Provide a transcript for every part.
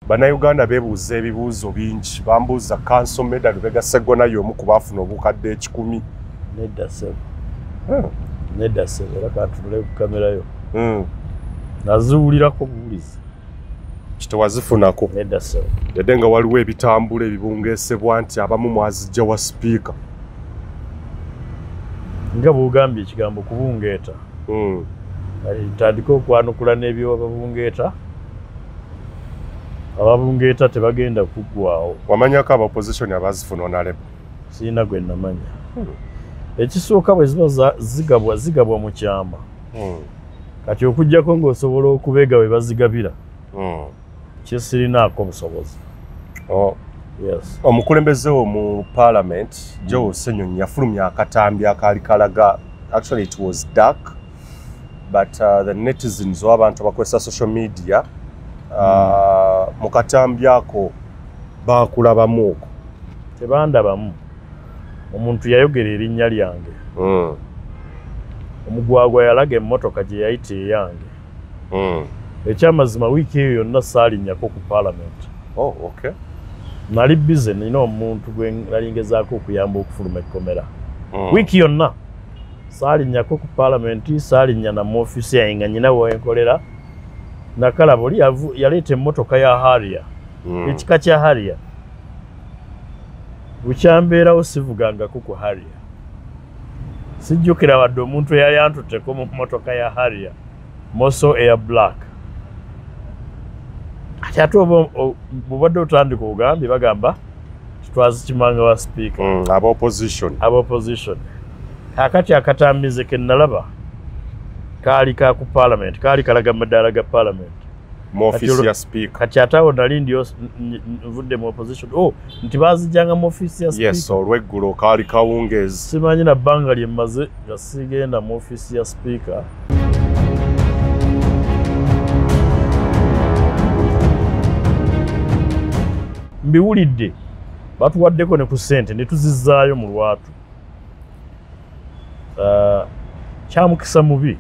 Bannayuganda beebuuza ebibuuzo bingi. Bambuuza Counsel Medard Lubega Sseggona y'omu ku baafuna obukadde 1,000. Nedda ssebo. Nedda ssebo, era kantunule ku kamera yo. Naziwulirako buwulizi. Kitewazifunako. Nedda ssebo. Yadde nga waliwo ebitambula ebibungeesebwa nti abamu mwazijja wa sipiika. Nga bw'ogambye ekigambo kubungeeta. Tandika okwanukula n'ebyobabungeeta. Ababungeeta tebagenda kuggwaawo. Wamanyako aba opposition abazifuna onalebo? Sirina gwe namanya. Ekisooka bwe ziba zigabwa mu kyama. Kati okuggyako ng'osobola okubeega we bazigabira. Kye sirinaako busobozi. Yes. Omukulembeze wo mu parliament, Joel Ssenyonyi, yafulumya akatambi akaali kalaga, actually it was dark, but the netizens oba abantu abakozesa social media mu katambi ako baakulabamu okwo. Tebandabamu. Omuntu yayogera erinnya lyange. Omugwagwa yalaga emmotoka gye yayita eyange. Ekyamazima wiiki eyo yonna saalinnyako ku parliament. Oh, okay. Nali busy, nina omuntu gwe nali ngezaako okuyamba okufuluma ekkomera. Wiiki yonna saalinnyako ku parliament, saalinnya na mu ofiisi yange nga nnyina we nkolera. Nakalaba oli yaleeta emmotoka ya Harrier. Ekika kya Harrier. Bukyambeerawo sivugangako ku Harrier. Sijjukira wadde omuntu eyali antutteko mu mmotoka ya Harrier, Moso Air Black. Ate ate oba bw'obadde otandika ogambye bagamba titwazikimanga wa sipiika. Aba opposition. Aba opposition. Kaakati akatambize ke nalaba kaali ka ku parliament, kaali kalaga madaala ga parliament. Mu ofiisi ya sipiika. Kati ate awo nali ndi nvudde mu opposition. Oh, nti baazijjanga mu ofiisi ya sipiika. Yes, olw'eggulo kaali kawungeezi. Simanyi na bbanga lye mmaze nga sigenda mu ofiisi ya sipiika. Mbiwulidde batuwaddeko ne ku ssente ne tuzizzaayo mu lwatu. Kyamukisa mubi.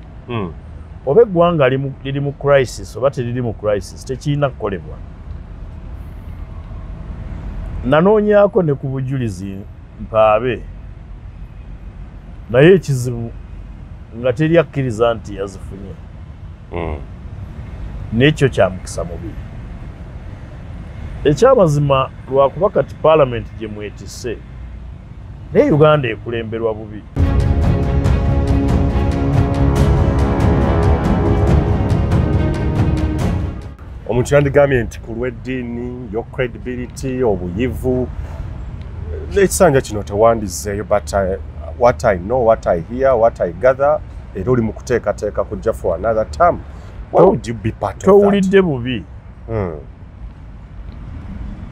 Oba eggwanga liri mu crisis oba teriri mu crisis tekirina kukolebwa. Nanoonyaako ne ku bujulizi mpaabe, naye ekizibu nga teri akkiriza nti yazifunye. N'ekyo kyamukisa mubi. Ekyamazima lwakuba kati parliament gye mwetisse, naye Uganda ekulemberwa bubi. Omuntu yandigambye nti ku lw'eddiini, your credibility, obuyivu, ekisanja kino tewandizzeeyo, but what I know, what I hear, what I gather, era oli mu kuteekateeka kujja for another term. Why would you be part of that? Towulidde bubi.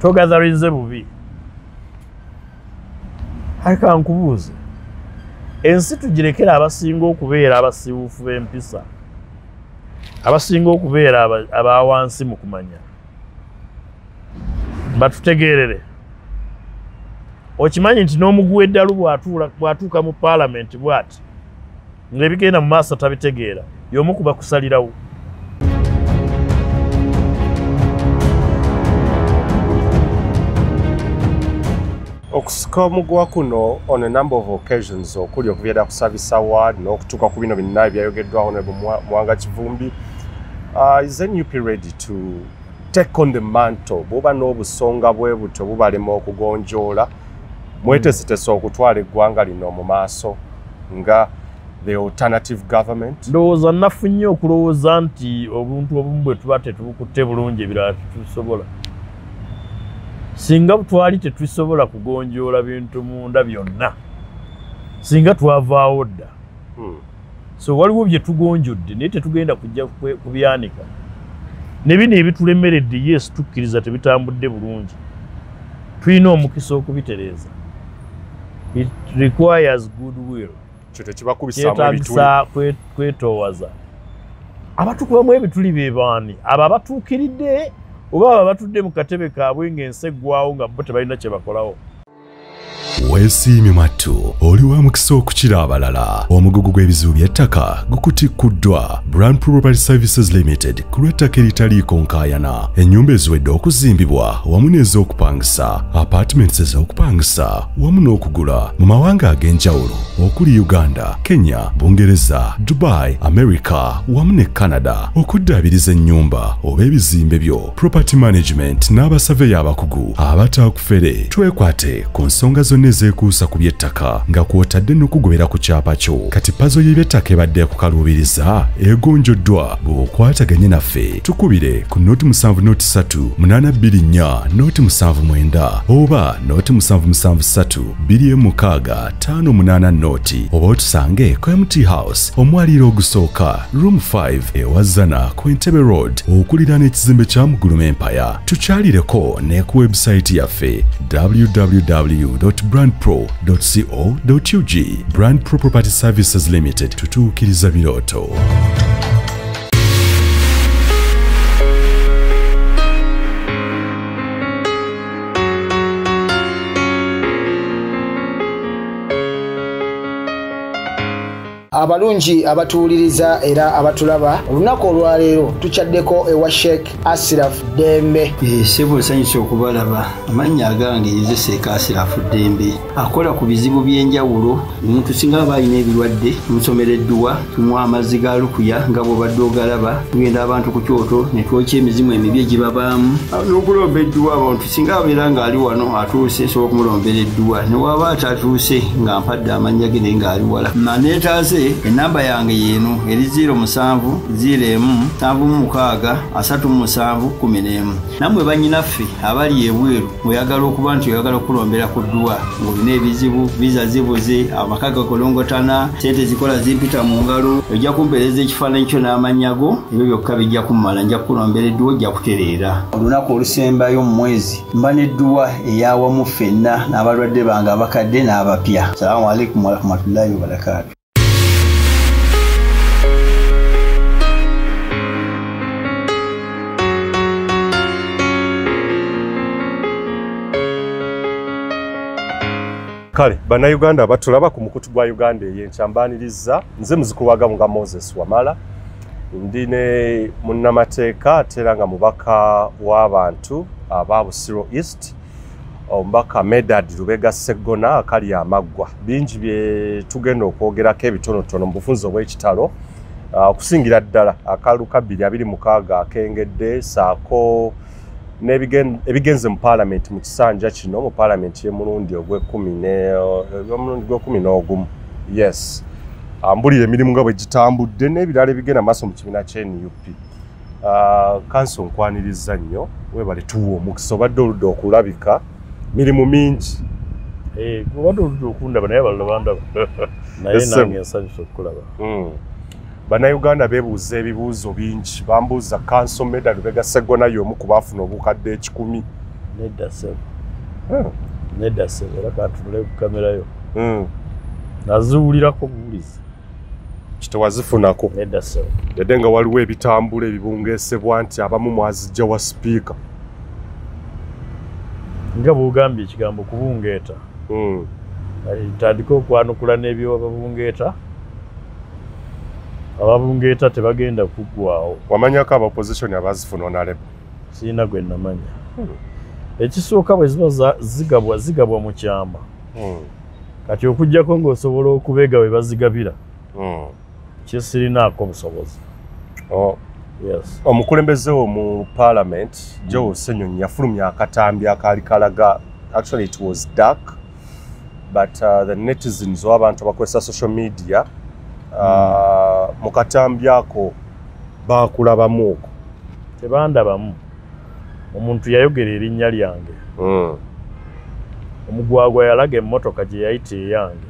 Togatherinze bubi. Aleka nkubuuze. Ensi tugirekera abasinga okubeera abasiwuufu b'empisa, abasinga okubeera aba wansi mu kumanya, batutegeerere. Okimanyi nti n'omugu w'eddalu bw'atuuka mu paalamenti bw'ati ng'ebigenda mu maaso tabitegeera, y'omu ku bakusalirawo. Okusika omuguwa kuno on a number of occasions okuli okuviira ku service award n'okutuuka ku bino byonna ebyayogeddwaho ne Muwanga Kivumbi. Is NUP ready to take on the mantle? Bw'oba n'obusonga bwe butyo bubalema okugonjoola, mweteeseteese okutwala eggwanga lino mu maaso nga the alternative government? Ndowooza nnafu nnyo okulowooza nti obuntu obumu bwe tuba tetubukutte bulungi ebirala tetubisobola. Singa twali tetusobola kugonjoola bintu munda byonna, singa twavaawo dda. So waliwo bye tugonjodde naye tetugenda kujja kubyanika. Ne bino ebitulemeredde, yes, tukkiriza tebitambudde bulungi. Tulina omukisa okubitereeza. It requires goodwill. Kyo tekibakubisaamu ebituli. Kyetaagisa kwetoowaza. Abatukubamu ebituli be baani? Abo abatuukiridde oba abo abatudde mu katebe kaabwe ng'ensi eggwawo nga bo tebalina kye bakolawo. Weesiimye mwattu, oli wa mukisa okukira abalala. Omugugu gw'ebizibu by'ettaka gukutikkuddwa Brand Property Services Limited ku lw'ettaka eritaliiko nkaayana. Ennyumba eziwedde okuzimbibwa wamu n'ez'okupangisa, apartments ez'okupangisa wamu n'okugula mu mawanga ag'enjawulo okuli Uganda, Kenya, Bungereza, Dubai, America wamu ne Canada. Okuddaabiriza ennyumba oba ebizimbe byo, property management n'abasaveya abakugu abatakufere. Twekwate ku nsonga zonna ezeekuusa ku by'ettaka nga kw'otadde n'okugobera ku kyapa kyo. Kati pazo y'eby'ettaka ebadde ekukaluubiriza egonjoddwa bw'okwataganye naffe. Tukubire ku 073 824 079 oba 0773 26 58 oba otusange ku MT House omwaliiro ogusooka room 5 ewazana ku Entebbe Road okuliraana ekizimbe kya Muguluma Empire. Tukyalireko ne ku website yaffe www.brandpro.co.ug. Brand Pro Property Services Limited, tutuukiriza birooto. Abalungi abatuwuliriza era abatulaba, olunaku olwaleero tukyaddeko ewa Sheikh Asiraf Ddembe. Ssebo nsanyuse okubalaba. Amannya agange nze Sheikh Asiraf Ddembe, akola ku bizibu by'enjawulo. Omuntu singa aba alina ebirwadde tumusomera edduwa, tumuwa amazzi ga lukuya nga bw'obadde ogalaba, tugenda abantu ku kyoto ne twokya emizimu emibi egibabaamu n'okulomba edduwa. Abantu singa abeera ng'ali wano atuuse, nsobola okumulombera edduwa, ne waba atatuuse nga mpadde amannya ge naye ng'ali wala. Naneetaase enamba yange yeeno eri 07 01 76 37 11. Nammwe bannyinaffe abali ebweru mweyagala okuba nti oyagala okulombera ku dduwa ng'olina ebizibu, viza zibuze, amaka gakolongotana, sente zikola zimpita mu ngalo, ojja kumpeereza ekifaananyi kyo n'amannya go, ebyo byokka bijja kummala, nja kukulombera edduwa ojja kutereera. Olunaku olusembayo mu mwezi mba n'edduwa eyawamu ffenna n'abalwadde bange abakadde n'abapya. Salaamu alaikum warahmatullahi wabarakaatu. Kale bannayuganda abatulaba ku mukutu gwa Uganda ey'enkya, mbaaniriza nze muzukulu wa Gabunga Moses Wamala, ndi ne munnamateeka ate era nga mubaka w'abantu aba Busiro East, omubaka Medard Lubega Sseggona akali amaggwa. Bingi bye tugenda okwogerako ebitonotono mu bufunze obw'ekitalo, okusingira ddala akalulu ka 2026 akengedde ssaako ebigenze mu paalamenti mu kisanja kino, mu paalamenti y'omulundi ogw'ekumi n'ogumu. Yes, ambulira emirimu nga bwe gitambudde n'ebirala ebigenda maaso mu kibiina kya NUP. Kanso nkwaniriza nnyo, weebale tuwa omukisa, obadde oludde okulabika mirimu mingi. Obadde oludde okundaba naye abalala bandaba, naye nange nsanyuse okukulaba. Bannayuganda beebuuza ebibuuzo bingi, bambuuza Kanso Medard Lubega Sseggona y'omu ku baafuna obukadde 100. Nedda ssebo, nedda ssebo, era kantunule ku kamera yo. Naziwulirako buwulizi. Kitewazifunako? Nedda ssebo. Yadde nga waliwo ebitambula ebibungeesebwa nti abamu mwazijja wa sipiika. Nga bw'ogambye ekigambo kubungeeta, ntandike okwanukula n'ebyo ababungeeta. Ababungeeta tebagenda kuggwaawo. Wamanyako aba opposition abazifuna onalebo? Sirina gwe namanya. Ekisooka bwe ziba zigabwa, zigabwa mu kyama. Kati okuggyako ng'osobola okubega we bazigabira, kye sirinaako busobozi. Yes. Omukulembeze wo mu parliament Joel Ssenyonyi yafulumya akatambi akaali kalaga, actually it was dark, but the netizens oba abantu abakozesa social media mu katambi ako baakulabamu okwo. Tebandabamu. Omuntu yayogera erinnya lyange. Omugwagwa yalaga emmotoka gye yayita eyange.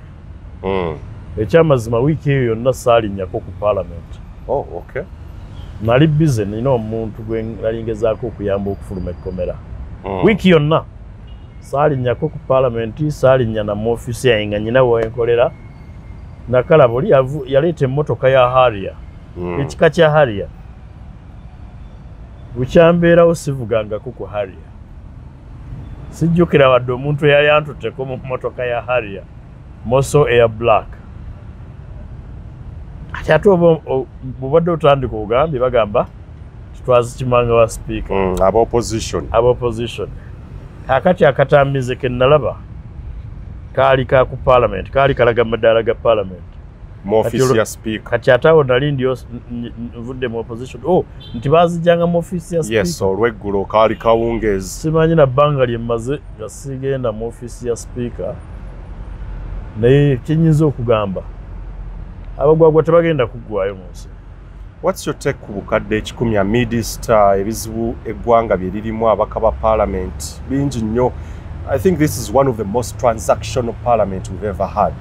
Ekyamazima wiiki eyo yonna saalinnyako ku paalamenti. Oh, okay. Nali busy, nina omuntu gwe nali ngezaako okuyamba okufuluma ekkomera. Wiiki yonna saalinnyako ku paalamenti, saalinnya na mu ofiisi yange nga nnyina we nkolera. Nakalaba oli yaleeta emmotoka ya Harrier, ekika kya Harrier. Bukyambeerawo sivugangako ku Harrier. Sijjukira wadde omuntu eyali antutteko mu mmotoka ya Harrier, Moso Air Black. Ati ate oba bw'obadde otandika ogambye bagamba twazikimanga wa speaker. Aba opposition. Aba opposition. Kaakati akatambize ke nalaba kaali ka ku parliament, kaali kalaga madaala ga parliament. Mu office ya speaker. Kati ate awo nali ndi nvudde mu opposition. Oh, nti baazijjanga mu office ya speaker. Yes, olweggulo kaali kawungeezi. Simanyi na bbanga lye mmaze nga sigenda mu office ya speaker. Naye kye nnyinza okugamba, abagwagwa tebagenda kuggwayo mu nsi. What's your take ku bukadde 1,000 amidst ebizibu eggwanga bye lirimu, ababaka ba parliament bingi nnyo? I think this is one of the most transactional parliament we've ever had.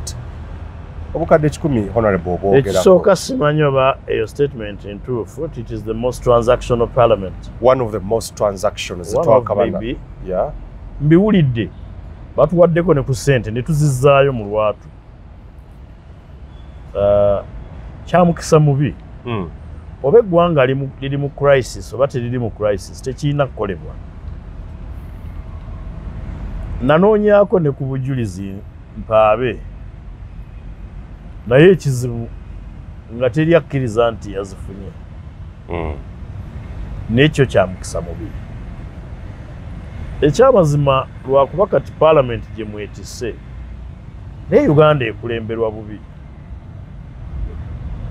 Obukadde 1,000, honorable, obwogerako. Ekisooka simanyi oba eyo statement ntuufu, it is the most transactional parliament. One of the most transactions. One of maybe. Yeah. Mbiwulidde batuwaddeko ne ku ssente ne tuzizzaayo mu lwatu. Kyamukisa mubi. Oba eggwanga liri mu crisis oba teriri mu crisis, tekirina kukolebwa. Nanoonyaako ne ku bujulizi mpaabe, naye ekizibu nga teri akkiriza nti yazifunye. N'ekyo kyamukisa mubi. Ekyamazima lwakuba kati parliament gye mwetisse, naye Uganda ekulemberwa bubi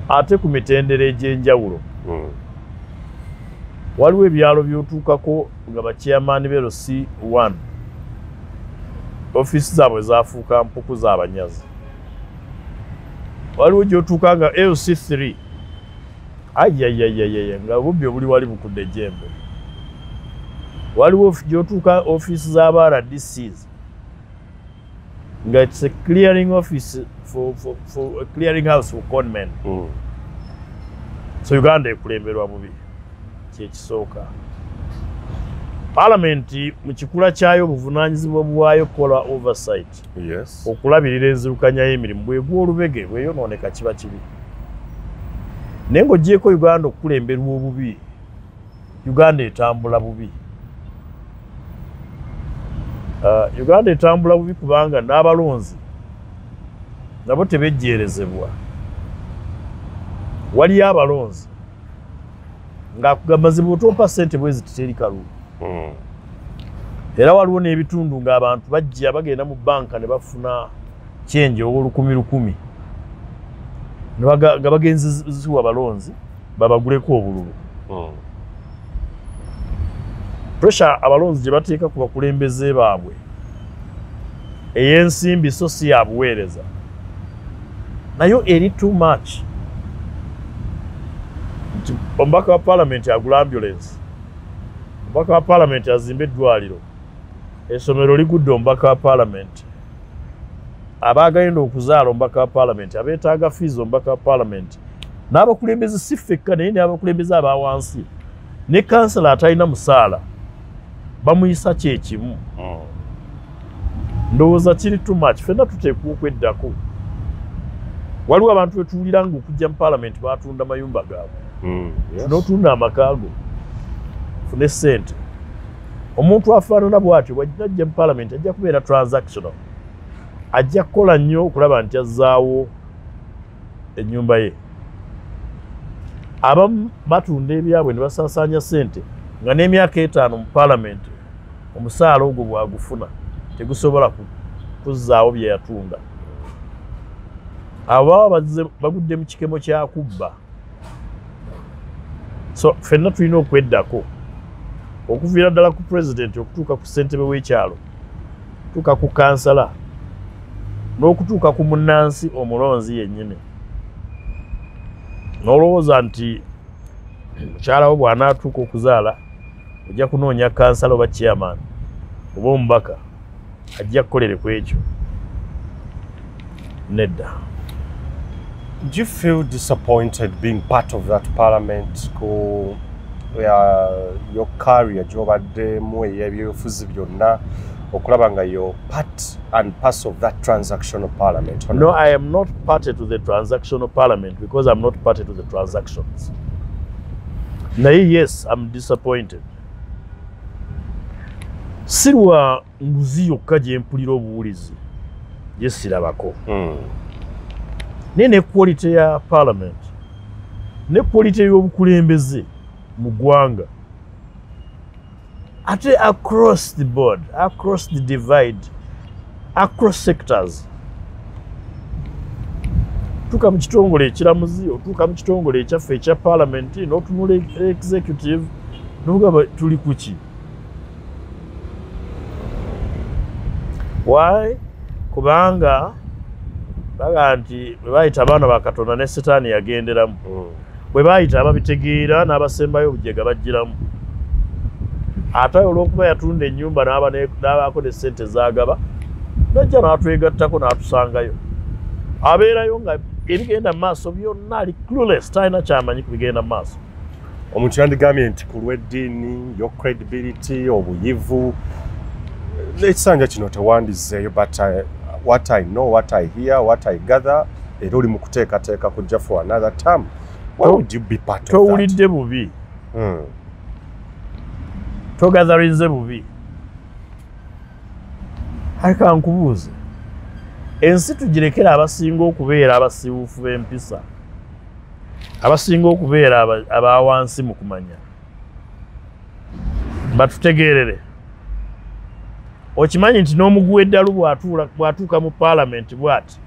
ate ku mitendera egy'enjawulo. Waliwo ebyalo by'otuukako nga bachairman be LC1 ofiisi zaabwe zaafuuka mpuku z'abanyazi. Waliwo gy'otuuka nga LC3 ayayayayaya nga bubbi obuli wali bukudde ejjembe. Waliwo gy'otuuka ofiisi z'aba RDCs nga it's a clearing office for a clearing house for conmen. So Uganda ekulemberwa bubi, kyekisooka. Parliament mu kikula kyayo obuvunaanyizibwa bwayo kukola oversight. Yes. Okulabirira enzirukanya y'emirimu bwegwa olubege bweyonooneka kiba kibi. Naye ng'oggyeeko Uganda okukulemberwa obubi, Uganda etambula bubi. Uganda etambula bubi kubanga n'abalonzi nabo tebejjeerezebwa. Waliyo abalonzi ng'akugamba zibu otompa ssente bwe ziti teri kalulu. Era waliwo n'ebitundu ng'abantu bajja bagenda mu banka ne bafuna kyenje ow'olukumi nga bagenzi ziwa abalonzi babaguleko obululu. Pressure abalonzi gye bateeka ku bakulembeze baabwe ey'ensimbi so si ya buweereza nayo eri too much. Nti omubaka wa parliament agula ambulance, omubaka wa parliament azimba eddwaliro, essomero ligudde omubaka wa parliament, abagenda okuzaala omubaka wa parliament, abeetaaga fees omubaka wa parliament, n'abakulembeze si ffekka naye n'abakulembeze aba wansi ne kansala atalina musaala bamuyisa kyekimu. Ndowooza kiri too much. Ffenna tuteekwa okweddako. Waliwo abantu betuwulira nga okujja mu parliament batunda mayumba gaabwe. N'otunda amaka go fune ssente. Omuntu afaanana bw'atyo bw'ajja mu parliament ajja kubeera transactional, ajja kukola nnyo okulaba nti azzaawo ennyumba ye. Abamu batunda ebyabwe ne basaasaanya ssente nga n'emyaka 5 mu parliament omusaala ogwo bw'agufuna tegusobola kuzzaawo bye yatunda. Abo baba bagudde mu kikemo kya kubba. So ffenna tulina okweddako okuviira ddala ku president okutuuka ku ssentebe w'ekyalo, okutuuka ku kansala n'okutuuka ku munnansi omulonzi yennyini. N'olowooza nti mukyala wo bw'anaatuuka okuzaala ojja kunoonya kansala oba chairman oba omubaka ajja kukolere ku ekyo. Nedda. Do you feel disappointed being part of that parliament ku your career gy'obaddemu ey'ebyobufuzi byonna okulaba nga you're part and parcel of that transactional parliament? No, I am not party to the transactional parliament because I'm not party to the transactions. Naye yes, I'm disappointed. Si lwa nguzi yokka gye mpulira obuwulizi gye sirabako, naye ne quality ya parliament ne quality y'obukulembeze mu ggwanga, ate across the board, across the divide, across sectors. Tuuka mu kitongole ekiramuzi, otuuka mu kitongole ekyaffe ekya parliament, n'otunula executive n'ogamba tuli kuki. Why? Kubanga baga nti bwe bayita abaana ba Katonda ne Setaani yagenderamu, bwe bayita ababitegeera n'abasembayo obujega bajjiramu. Ate olw'okuba yatunda ennyumba n'abaako ne ssente zaagaba, najja n'atwegattako n'atusangayo, abeerayo nga ebigenda mu maaso byonna ali clueless, talina kyamanyi ku bigenda mu maaso. Omuntu yandigambye nti ku lw'eddiini, your credibility, obuyivu, n'ekisanja kino tewandizeeyo, but what I know, what I hear, what I gather, era oli mu kuteekateeka kujja for another term. Why would you be part of that? Towulidde bubi, togatherinze bubi. Aleka nkubuuze, ensi tugirekera abasinga okubeera abasiwuufu b'empisa, abasinga okubeera abawansi mu kumanya, batutegeerere. Okimanyi nti n'omugu w'eddalu bw'atuuka mu paalamenti bw'ati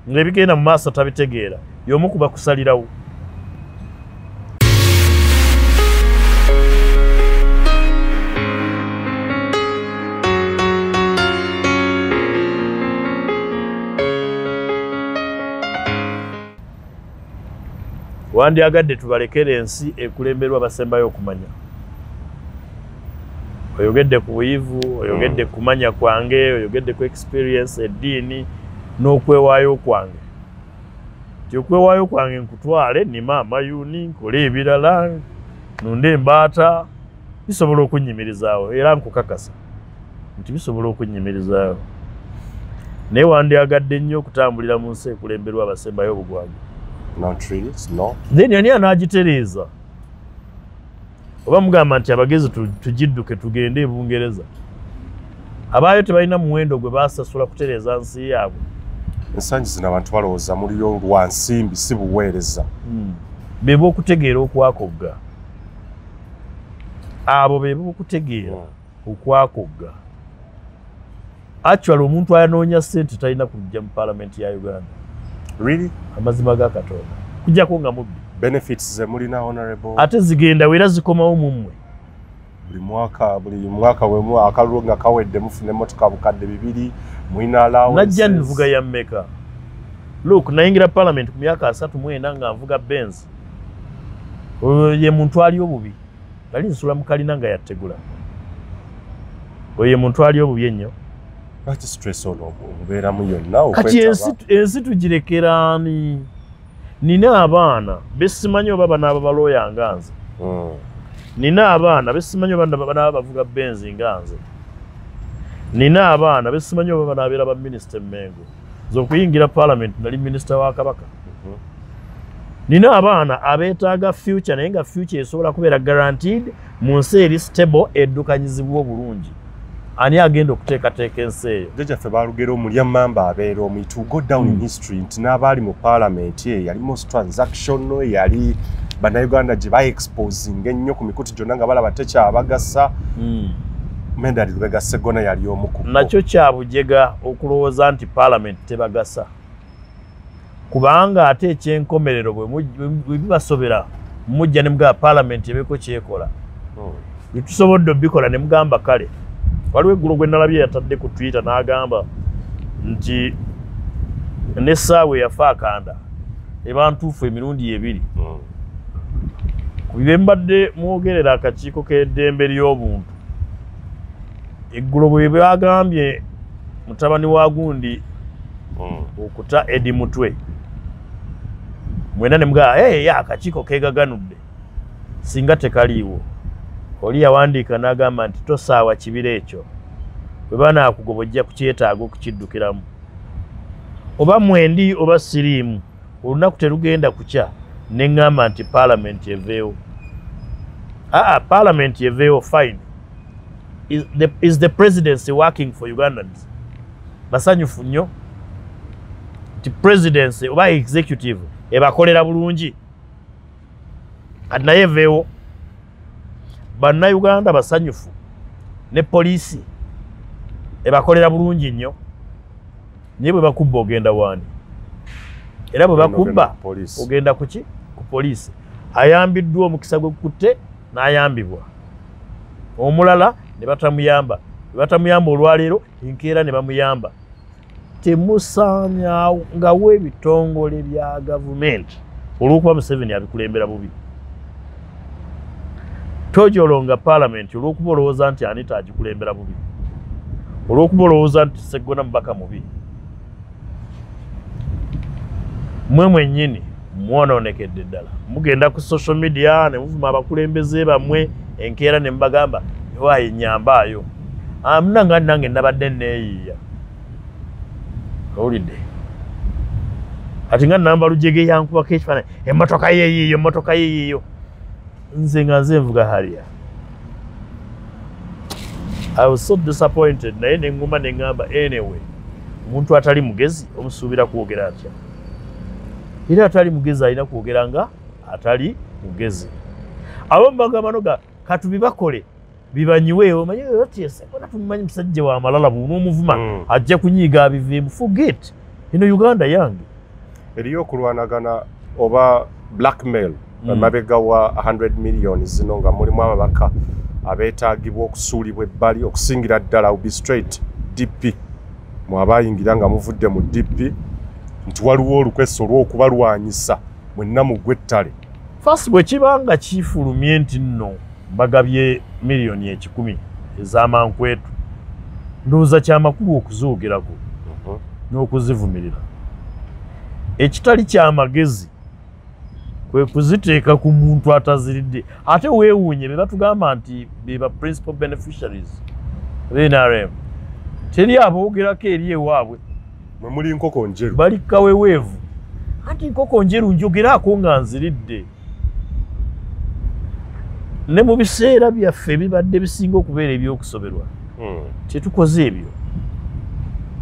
ng'ebigenda mu maaso tabitegeera, y'omu kuba kusalirawo. Wandyagadde tubalekere ensi ekulemberwa abasembayo okumanya. Oyogedde ku buyivu, oyogedde ku kumanya kwange, oyogedde ku experience, eddiini n'okwewaayo kwange. Nti okwewaayo kwange nkutwale nnime amayuuni, nkole ebirala, nnunde embaata, bisobola okunnyimirizaawo, era nkukakasa nti bisobola okunnyimirizaawo. Naye wandyagadde nnyo okutambulira mu nsi ekulemberwa abasembayo obugwagwa. Not really, no. Then ani anaagitereeza? Oba mugamba nti abagezi tugidduke tugende e Bungereza. Abaayo tebalina muwendo gwe basasula kutereeza nsi yaabwe. Ensangi zino abantu balowooza muliyo lwa nsimbi si buweereza. Be b'okutegeera okwakogga. Abo be b'okutegeera okwakogga. Actually omuntu anoonya ssente talina kujja mu paalamenti ya Uganda. Really? Amazima ga Katonda. Kujjako nga mubbi. Benefits ze mulina, honorable. Ate zigenda era zikomawo mu mmwe. Buli mwaka we akalulu nga kawedde mufuna emmotoka 2,000, mulina allowances. Najja nvuga ya mmeka? Look, nayingira parliament ku myaka 34 nga nvuga Benz. Oyo ye muntu ali obubi. Nali nsula mu kalina nga yattegula. Oyo ye muntu ali obubi ennyo. Lwaki stress ono obubeeramu yonna? Kati ensi tugirekera ani? Nina abaana besimanyi oba banaaba balooya nga nze. Nina abaana besimanyi oba banaaba bavuga Benz nga nze. Nina abaana besimanyi oba banaabeera ba minisita e Mmengo. Nze okuyingira parliament nali minisita wa Kabaka. Nina abaana abeetaaga future, naye nga future esobola kubeera guaranteed mu nsi eri stable eddukanyizibwa obulungi. Ani agenda okuteekateeka ensi eyo? Jjajjaffe baalugera omulya mmamba abeera omu, it will go down in history nti n'abaali mu parliament ye yali most transactional, yali bannayuganda gye baexposing ennyo ku mikutu gyonna nga balaba tekyabagasa. Medard Lubega Sseggona yali omu ku bo. Nakyo kyabujega okulowooza nti parliament tebagasa, kubanga ate ekyenkomerero bwe bibasobera mujja ne mugamba parliament ebeeko kyekola. Bwe tusobodde obikola ne mugamba kale. Waliwo eggulo gwe nalabye yatadde ku Twitter n'agamba nti n'essaawa eyafa akanda eba ntuufu emirundi ebiri. Ku bye mbadde mwogerera akakiiko k'eddembe ly'obuntu, eggulo bwe bagambye mutabani wa gundi okuta Eddie Mutwe, mwena ne mugamba hey, ya akakiiko keegaganudde, singa tekaliiwo. Oli yawandiika n'agamba nti tosaawa kibira ekyo, bwe banaakugoba ojja kukyetaaga okukiddukiramu. Oba mwendi oba siriimu, olunaku terugenda kukya ne ŋŋamba nti paalamenti eveewo. Aa, paalamenti eveewo, fine. Is the presidency working for Ugandans? Basanyufu nnyo nti presidency oba executive ebakolera bulungi, kati naye eveewo. Bannayuganda basanyufu ne poliisi ebakolera bulungi nnyo, naye bwe bakubba ogenda waani? Era bwe bakubba ogenda kuki? Ku poliisi. Ayambiddwa omukisa gwe kutte n'ayambibwa, omulala ne batamuyamba, ne batamuyamba olwaleero, enkeera ne bamuyamba. Temusaanyangawo ebitongole bya gavumenti olw'okuba Museveni abikulembera bubi. Tojolonga paalamenti olw'okuba olowooza nti Anita agikulembera bubi, olw'okuba olowooza nti Sseggona mubaka mubi. Mwe mwennyini mwonoonekedde ddala. Mugenda ku social media ne muvuma abakulembeze bammwe, enkeera ne mubagamba waayi nnyambaayo. Munange nange nabadde neeyiiya, owulidde? Ati nga namba Lujege yankubako ekifaananyi, emmotoka yeeyiiyo, emmotoka yeeyiiyo. Nze nga nze nvuga Harrier. I was so disappointed, naye ne ŋŋuma ne ŋŋamba anyway, omuntu atali mugezi omusuubira kwogera atya? Era atali mugezi alina kwogera nga atali mugezi. Abamu bagamba noga katubibakole bibanyiwe, omanye otiyese tumumanyi musajja wa malala bw'onoomuvuma ajja kunyiiga abiveemu. Forget, eno Uganda yange. Eriyo okulwanagana oba blackmail emabega wa 100 million zino nga mulimu ababaka abeetaagibwa okusuulibwa ebbali, okusingira ddala be straight DP mwabayingira nga muvudde mu DP nti waliwo olukwesa olw'okubalwanyisa mwenna mugwe ettale. First bwe kiba nga kifulumye nti nno bagabye miliyoni 100 ez'amankwetu, ndowooza kyamakulu okuzoogerako n'okuzivumirira. Ekitali kyamagezi kwe kuziteeka ku muntu ataziridde. Ate weewuunye be batugamba nti be ba principal beneficiaries b'NRM, teri aboogerako eri ewaabwe. Mwe muli nkoko njeru, bali kaweweevu. Anti nkoko njeru njogeraako nga nziridde. Ne mu biseera byaffe bibadde bisinga okubeera ebyokusoberwa, tetukoze ebyo.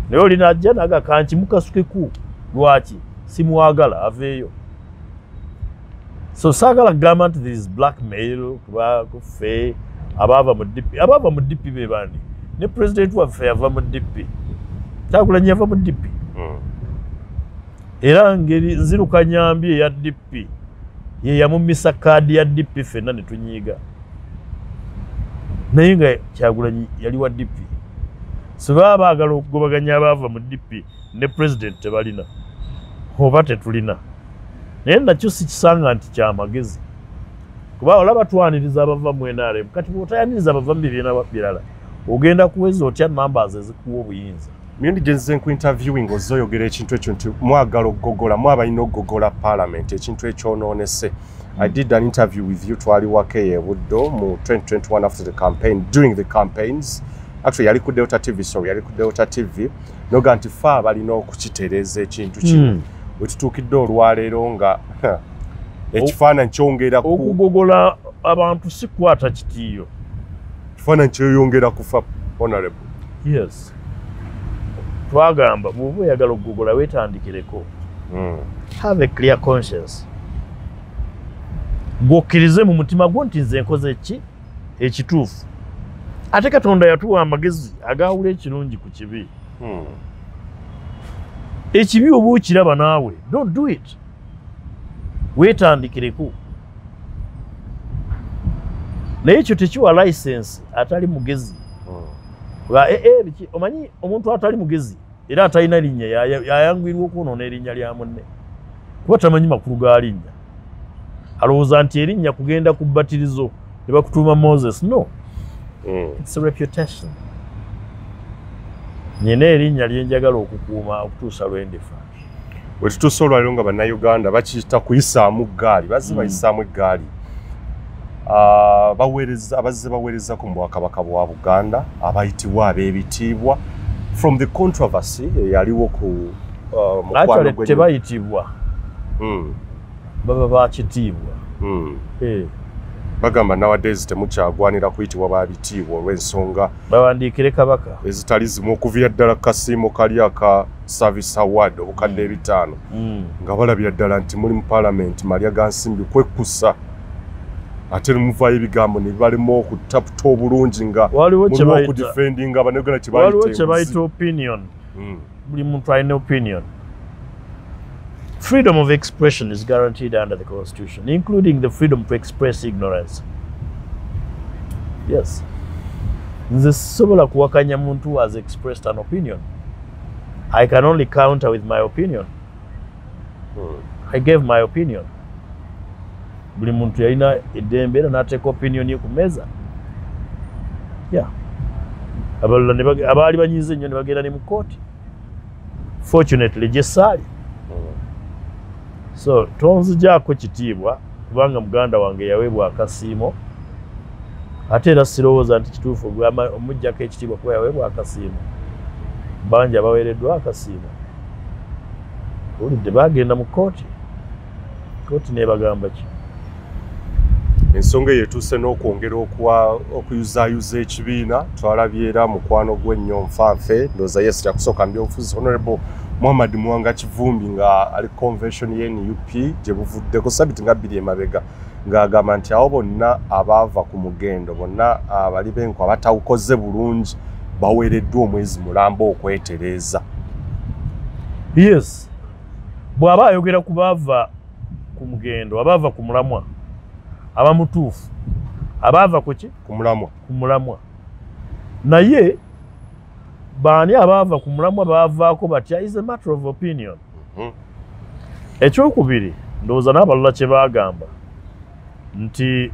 Naye olina ajja naga kanki mukasukeku, lwaki simwagala aveeyo. So saagala kugamba nti there is blackmail kuba kuffe abaava mu DP. Abaava mu DP be bandi? Ne president waffe yava mu DP, Kyagulanyi yava mu DP. Era ngeri nziruka Nyambi eya DP ye yamumisa kaadi ya DP ffenna ne tunyiiga, naye nga Kyagulanyi yali wa DP. So baba baagala okugobaganya abaava mu DP ne president tebalina oba tetulina, naye nakyo si kisanga nti kyamagezi, kuba olaba twaniriza abava mu NRM. Kati bw'otayaniriza abava mu bibiina birala ogenda kuweza otya numbers ezikuwa obuyinza? Mirundi gye nzize nku interviewing ozze oyogera ekintu ekyo nti mwagala okugogola, mwabalina okugogola parliament, ekintu ekyonoonese. I did an interview with you twali waka e Buddo mu 2021 after the campaign, during the campaigns. Actually yali ku Delta TV, sorry, yali ku Delta TV. Noga nti fa abalina okukitereeza ekintu kino. We tutuukidde olwaleero nga ekifaananyi kyongera ku okugogola abantu si kukwata kitiiyo. Ekifaananyi kyeyongera kufa, honorable. Yes. Twagamba bw'oba oyagala okugogola weetandikireko. Have a clear conscience. Gw'okkirize mu mutima gwo nti nze nkoze ki ekituufu. Ate Katonda yatuwa amagezi agaawula ekirungi ku kibi. Ekibi oba okiraba naawe, don't do it. Weetandikireko. Naye ekyo tekiwa license atali mugezi. Omanyi omuntu atali mugezi era atalina linnya yayanguyirwa okwonoona erinnya lya munne, kuba tamanyi makulu ga linnya. Alowooza nti erinnya kugenda ku bbatirizo ne bakutuuma Moses. No, it's a reputation. Nina erinnya lye njagala okukuuma okutuusa lwe ndifa. Bwe tutuuse olwaleero nga bannayuganda bakiyita kuyisaamu ggaali, bazze bayisaamu eggaali. Abazze baweerezako mu Bwakabaka bwa Buganda abayitibwa ab'ebitiibwa from the controversy eyaliwo ku mukwano gwe tebayitibwa, baba bakitiibwa. Bagamba nowadays temukyagwanira kuyitibwa babitiibwa olw'ensonga bawandiikire Kabaka ezitali zimu, okuviira ddala kasiimo kali aka service award obukadde 500, nga balabira ddala nti muli mu parliament malya ga nsimbi kwekkusa, ate nemuvaayo ebigambo ne bibalema okutaputa obulungi nga waliwo mulimu okudefendinga abanegana kye waliwo bayita kye bayita enguzi. Opinion. Buli muntu alina opinion. Freedom of expression is guaranteed under the Constitution, including the freedom to express ignorance. Yes. Nze sisobola kuwakanya muntu who has expressed an opinion. I can only counter with my opinion. I gave my opinion. Buli muntu yalina eddembe era n'ateeka opinion ye ku mmeeza. Yeah. Abalala abaali banyiize ennyo ne bagenda ne mu kkooti. Fortunately gye saali. So tonzigyako kitiibwa kubanga muganda wange yaweebwa akasiimo, ate era sirowooza nti kituufu omuggyako ekitiibwa kuba yaweebwa akasiimo. Bangi abaweereddwa akasiimo owulidde bagenda mu kkooti, kkooti n'ebagamba ki? Ensonga eyo etuuse n'okwongera okuyuzaayuza ekibiina. Twalabye era mukwano gw'ennyo nfanfe, ndowooza yes yakusooka mu byobufuzi, Honorable Muhammad Muwanga Kivumbi, nga ali convention ye NUP gye buvuddeko sabiti nga 2 emabega, ng'agamba nti abo bonna abaava ku mugendo, bonna abali b'enkwe abatawukoze bulungi, baweereddwa omwezi mulamba okwetereeza. Yes, bw'aba ayogera ku baava ku mugendo, abaava ku mulamwa, aba mutuufu. Abaava ku ki? Ku mulamwa. Ku mulamwa. Naye baani abaava ku mulamwa, baavaako batya is a matter of opinion. Ekyokubiri, ndowooza n'abalala kye baagamba nti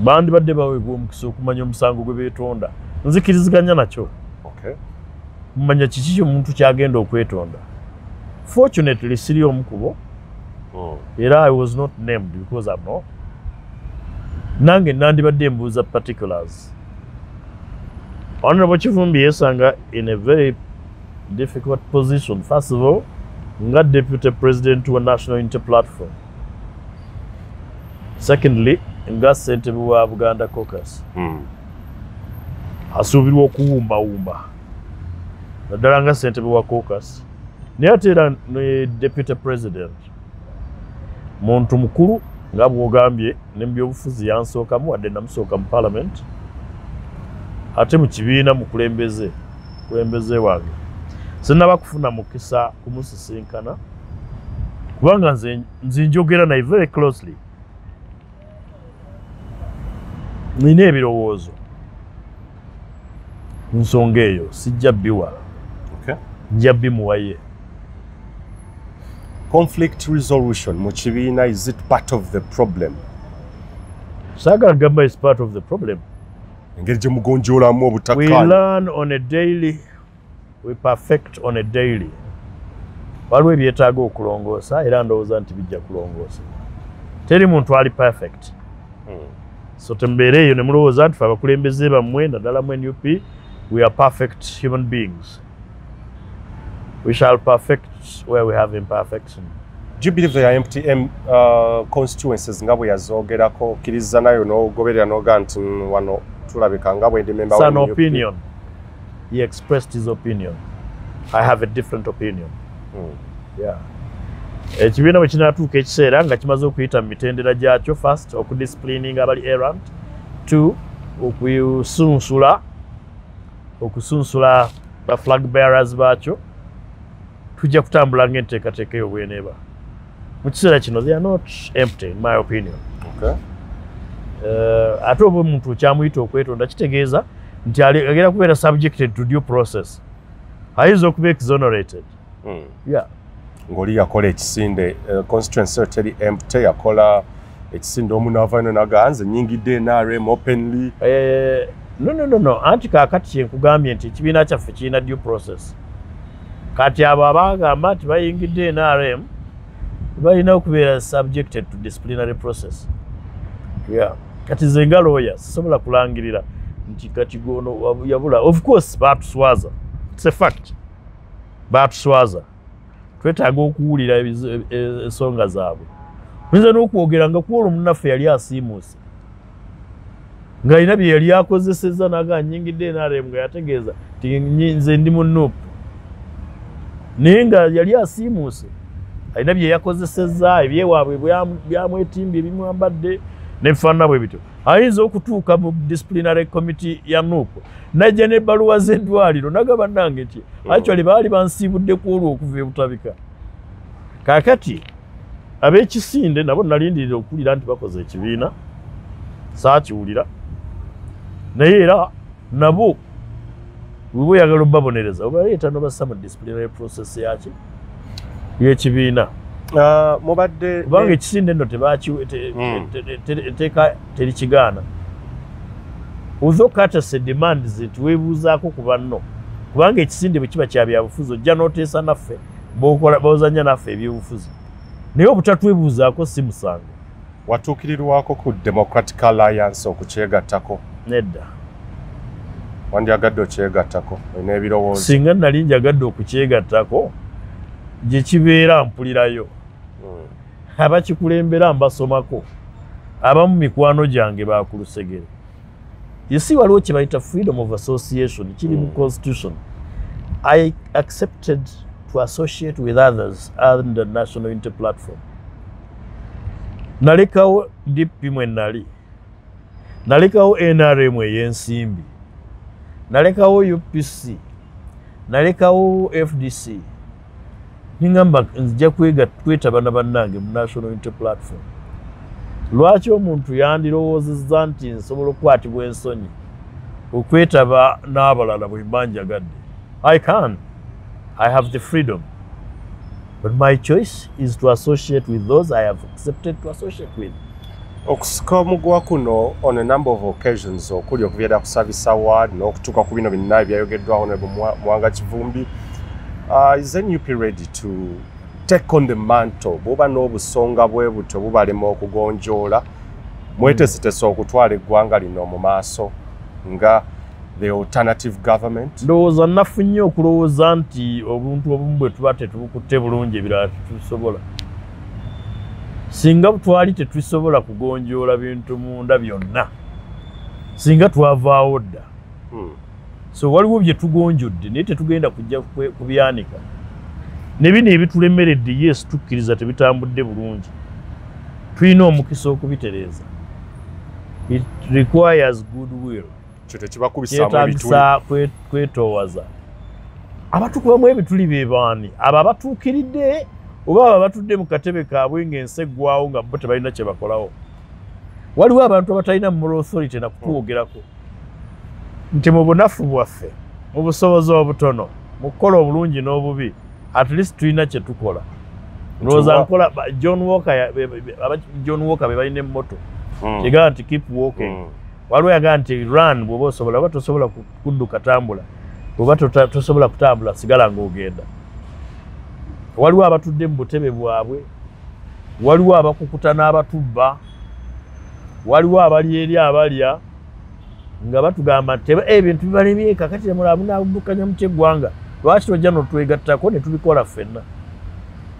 bandibadde baweebwa omukisa okumanya omusango gwe beetonda. Nzikiriziganya nakyo. Kumanya kiki omuntu kyagenda okwetonda. Fortunately siri omu ku bo. Era I was not named because I'm not. Nange nandibadde mbuuza particulars. Honorable Kivumbi yeesanga in a very difficult position. First of all, nga deputy president wa National Unity Platform. Secondly, nga ssentebe wa Buganda Caucus. Asuubirwa okuwumbawumba naddala nga ssentebe wa caucus, naye ate era ne deputy president, muntu mukulu nga bw'ogambye ne mu byobufuzi yansookamu, wadde namusooka mu parliament, ate mu kibiina mukulembeze wange. Sinnaba kufuna mukisa kumusisinkana kubanga nze njogera naye very closely. Nina ebirowoozo ku nsonga eyo, sijja biwa. Nja bimuwaye. Conflict resolution mu kibiina, is it part of the problem? Saagala gamba is part of the problem. Engeri gye mugonjoolamu We obutakkaanya. learn on a daily, we perfect on a daily. Waliwo ebyetaaga okulongoosa era ndowooza nti bijja kulongoosa. Teri muntu ali perfect. So tembeera eyo ne mulowooza nti fe abakulembeze bammwe naddala mu NUP, we are perfect human beings. We shall perfect where we have imperfection. Do you believe there are empty constituencies nga bwe yazoogerako, okkiriza nayo n'ogoberera n'oga nti wano tulabika nga bwe ndi member It's wa an NUP? opinion. He expressed his opinion. I have a different opinion. Yeah. Ekibiina bwe kinaatuuka ekiseera nga kimaze okuyita mu mitendera gyakyo, first okudisciplining abali errant, two okusunsula ba flag bearers baakyo, tujja kutambula ng'enteekateeka eyo bw'eneeba. Mu kiseera kino they are not empty in my opinion. Ate oba omuntu okyamuyita okwetonda kitegeeza nti agenda kubeera subjected to due process, ayinza okuba exonerated. Yeah. Ng'oli yakola ekisinde, constituency eyo teri empty, yakola ekisinde omu n'avaayo n'agamba nze nnyingidde NRM openly. No. Anti kaakati kyenkugambye nti ekibiina kyaffe kirina due process. Kati abo abagamba nti bayingidde NRM balina okubeera subjected to disciplinary process. Yeah. Kati nze nga lawyer sisobola kulangirira nti kati gono yabula. Of course batuswaza, it's a fact, batuswaza. Twetaaga okuwulira ensonga zaabwe. Oyinza n'okwogera nga ku olwo munnaffe yali asiimuuse, ng'alina bye yali akozesezza n'agamba nnyingidde NRM, nga yategeeza nti nze ndi mu NUP, naye nga yali asiimuuse, alina bye yakozesezza ebyewaabwe byamwetimbye ebimwambadde nebifaanana bwe bityo. Ayinza okutuuka mu disciplinary committee ya NUP najja n'ebbaluwa z'eddwaliro nagamba nange nti actually baali bansiibudde ku olwo okuva e Butabika. Kaakati ab'ekisinde nabo nalindirira okuwulira nti bakoze ekibiina, saakiwulira, naye era nabo bw'oba oyagala obbabonereza obaleeta n'obassa mu disciplinary process yaki y'ekibiina. Mubadde kubanga ekisinde nno etteeka terikigaana. Although courtesy demands nti weebuuzaako ku banno, kubanga ekisinde bwe kiba kya byabufuzi ojja n'oteesa naffe, b'ozannya naffe ebyobufuzi, naye obutatwebuuzaako si musango. Watuukirirwako ku Democratic Alliance okukyegattako? Nedda. Wandyagadde okyegattako olina ebirowoozo? Singa nali njagadde okukyegattako gye kibeera mpulirayo, abakikulembera mbasomako, abamu mikwano gyange bakulusegere. You see, waliwo kye bayita freedom of association, kiri mu constitution. I accepted to associate with others under National Unity Platform. Nalekawo DP mwe nali, nalekawo NRM ey'ensimbi, nalekawo UPC, nalekawo FDC, ningamba nzija kwetaba na bannange mu National Unity Platform. Lwaki omuntu yandirowoozezza nti nsobola okukwatibwa ensonyi okwetaba n'abalala bwe mba njagadde? I can. I have the freedom. But my choice is to associate with those I have accepted to associate with. Okusika omuguwa kuno on a number of occasions okuli okuviira ku service award n'okutuuka ku bino byonna ebyayogeddwa Honorable Muwanga Kivumbi, is NUP ready to take on the mantle? Bw'oba n'obusonga bwe butyo bubalema okugonjoola, mweteeseteese okutwala eggwanga lino mu maaso nga the alternative government? Ndowooza nnafu nnyo okulowooza nti obuntu obumu bwe tuba tetubukutte bulungi ebirala tetubisobola. Singa twali tetusobola kugonjoola bintu munda byonna, singa twavaawo dda. So waliwo bye tugonjodde naye tetugenda kujja kubyanika. Ne bino ebitulemeredde, yes, tukkiriza tebitambudde bulungi, tulina omukisa okubitereeza. It requires goodwill. Kyo tekibakubisaamu ebituli? Kyetaagisa kwetoowaza. Abatukubamu ebituli be baani? Abo abatuukiridde oba abo abatudde mu katebe kaabwe ng'ensi eggwawo nga bo tebalina kye bakolawo? Waliwo abantu abatalina moral authority na kutwogerako nti mu bunafu bwaffe, mu busobozi obutono, mu kukola obulungi n'obubi, at least tulina kye tukola. Ndowooza nkola John Walker, John Walker be balina emmoto egamba nti keep walking. Waliwo yagamba nti run bw'oba osobola, oba tosobola kudduka tambula, bw'oba tosobola kutambula sigala ng'ogenda. Waliwo abatudde mu butebe bwabwe, waliwo abakukuta n'abatubba, waliwo abali eri abalya nga batugamba nti ebintu bibalemye, kakati munaddukanya mutya eggwanga? Lwaki tojja n'otwegattako ne tubikola ffenna?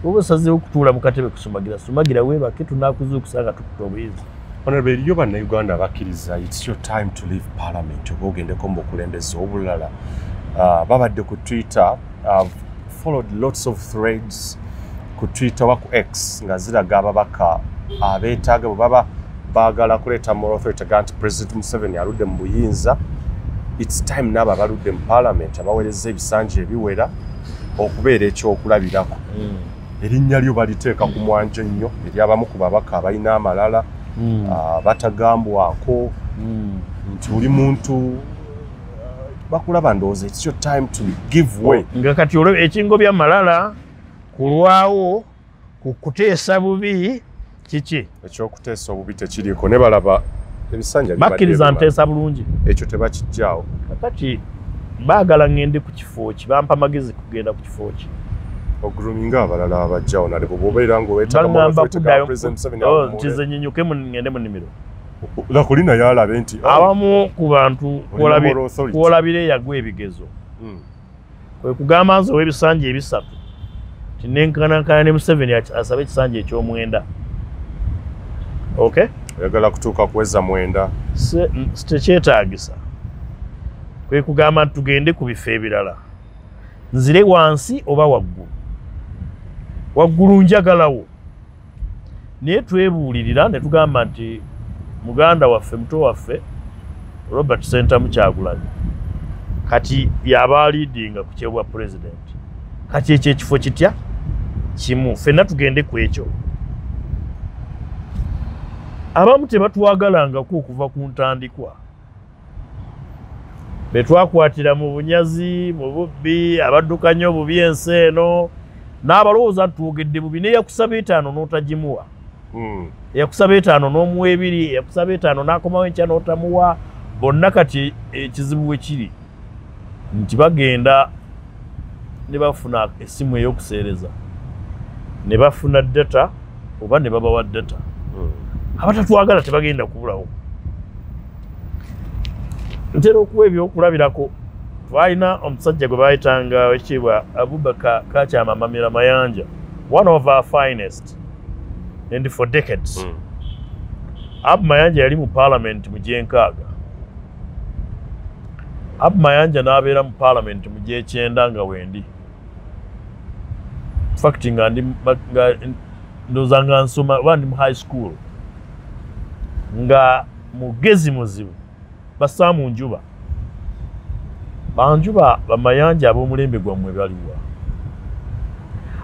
Oba osazeewo okutuula mu katebe kusumagira, sumagira weebake, tunaakuzuukusa nga tukuta obuyinza. Honorable, eriyo bannayuganda abakkiriza it's your time to leave parliament oba ogendeko mu bukulembeze obulala. Babadde ku Twitter, I've followed lots of threads ku Twitter oba ku X nga ziraga ababaka abeetaaga bwe baba baagala kuleeta moral authority ga nti President Museveni aludde mu buyinza, it's time n'abo abaludde mu parliament abaweereza ebisanja ebiwera okubeera ekyokulabirako. Erinnya lyo baliteeka ku mwanjo nnyo eri abamu ku babaka abalina amalala, batagambwako nti oli muntu bakulaba. Ndowooza it's your time to give way. Nga kati olwo ekingo by'amalala kulwawo ku kuteesa bubi kiki? Ekyokuteesa obubi tekiriiko, ne balaba ebisanja bibadde Bakkiriza bimala. Nteesa bulungi. Ekyo tebakijjaawo. Kakati baagala ŋŋende ku kifo ki? Bampa magezi kugenda ku kifo ki? Ogroominga abalala abajjawo nale bwe obeera ng'oweetaaga Baŋŋamba kuddayo President Museveni oh, nti nze nyinyuke ŋŋende mu nnimiro. Lakuli naye alabe nti oh, Abamu ku bantu olina moral authority. kwolabira eyagwa ebigezo kwe kugamba nze ow'ebisanja 3 ti nenkanankana ne Museveni asabe ekisanja 9. Okay? Oyagala kutuuka kuweza 9. Tekyetaagisa. Kwe kugamba nti tugende ku bifo ebirala. Nzire wansi oba waggulu. Waggulu njagalawo. Naye twebuulirira ne tugamba nti muganda waffe, muto waffe Robert Ssentamu Kyagulanyi kati yaba leadinga ku kyebwa president. Kati ekyo ekifo kitya kimu, ffenna tugende ku ekyo. Abamu tebatwagalangako okuva ku ntandikwa, betwakwatira mu bunyazi, mu bubbi, abaddukanya obubi ensi eno, n'abalowooza nti twogedde bubi, naye yakusaba 5 n'otagimuwa. Yakusaba 5 n'omuwa 2, yakusaba 5 n'akomawo enkya n'otamuwa. Bonna kati ekizibu we kiri nti bagenda ne bafuna essimu ey'okuseereza, ne bafuna data oba ne babawa data. Abatatwagala tebagenda kubulawo. Ntera okuwa ebyokulabirako. Twalina omusajja gwe bayitanga ekitiibwa Abubakar Kakyama Mamira Mayanja, one of our finest and for decades. Abu Mayanja yali mu parliament mu gy'enkaaga. Abu Mayanja n'abeera mu parliament mu gy'ekyenda nga wendi. In fact nga ndi ndowooza nga nsoma oba ndi mu high school, nga mugezi muzibu, bassaamu njuba. Banjuba bamayanja ab'omulembe gwammwe baliwa.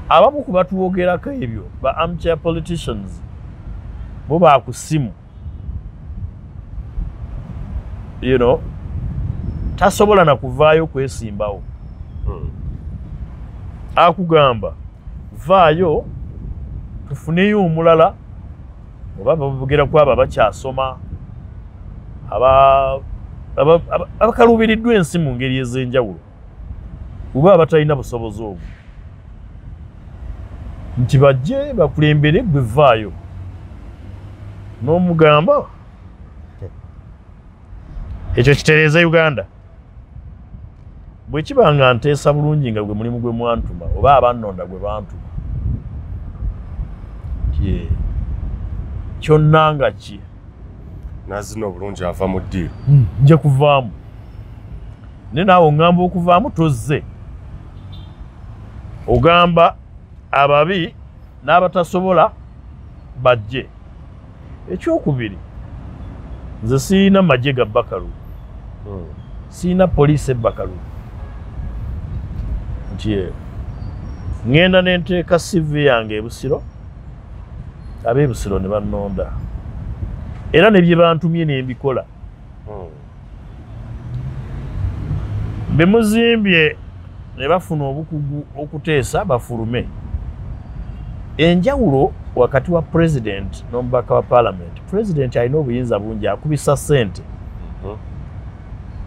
Abamu ku batwogerako ebyo ba armchair politicians bo ba ku ssimu, you know, tasobola na kuvaayo kwesimbawo. Akugamba vaayo tufuneyo omulala, oba babogera ku abo abakyasoma, abakaluubiriddwa ensi mu ngeri ez'enjawulo, oba abatalina busobozi obwo, nti bajje bakulembere, gwe vaayo. N'omugamba ekyo kitereeza Uganda. Bwe kiba nga nteesa bulungi nga gwe mulimu gwe mwantuma oba abannonda gwe bantuma, kyonna nga ki nazina obulungi ava mu ddiiro, nja kuvaamu. Naye naawe oŋŋamba okuvaamu tozze, ogamba ababi n'abatasobola bajje. Ekyokubiri, nze siyina magye ga Bakalu, siyina poliisi ebbakalu, nti ŋŋenda ne nteeka CV yange e Busiro, ab'e Busiro ne bannonda, era ne bye bantumye ne mbikola. Be muzimbye ne bafuna obukugu okuteesa bafulume. Enjawulo wakati wa president n'omubaka wa parliament, president alina obuyinza bungi, akubisa ssente,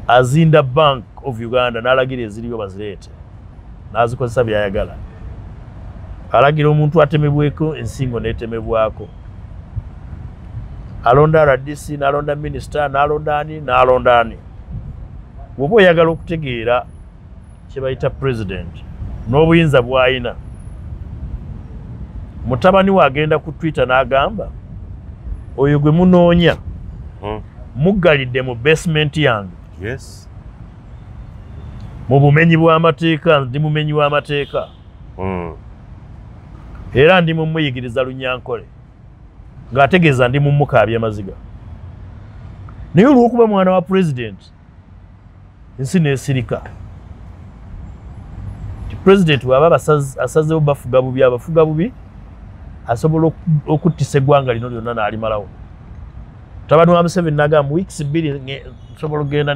azinda Bank of Uganda n'alagira eziriyo bazireete, n'azikozesa by'ayagala. Alagira omuntu atemebweko ensingo n'etemebwako, alonda RDC, n'alonda minisita, n'alonda ani, n'alonda ani. Bw'oba oyagala okutegeera kye bayita president n'obuyinza bw'ayina, mutabani we agenda ku Twitter n'agamba oyo gwe munoonya muggalidde mu basement yange. Yes. Mu bumenyi bw'amateeka, ndi mumenyi w'amateeka. Era ndi mumuyigiriza Lunyankole, ng'ategeeza ndi mumukaabya maziga. Naye olw'okuba mwana wa president, ensi n'esirika. Nti president bw'aba asazeewo bafuga bubi, abafuga bubi, asobola okuttisa eggwanga lino lyonna n'alimalawo. Mutabani wa Museveni n'agamba mu weeks 2 nsobola okugenda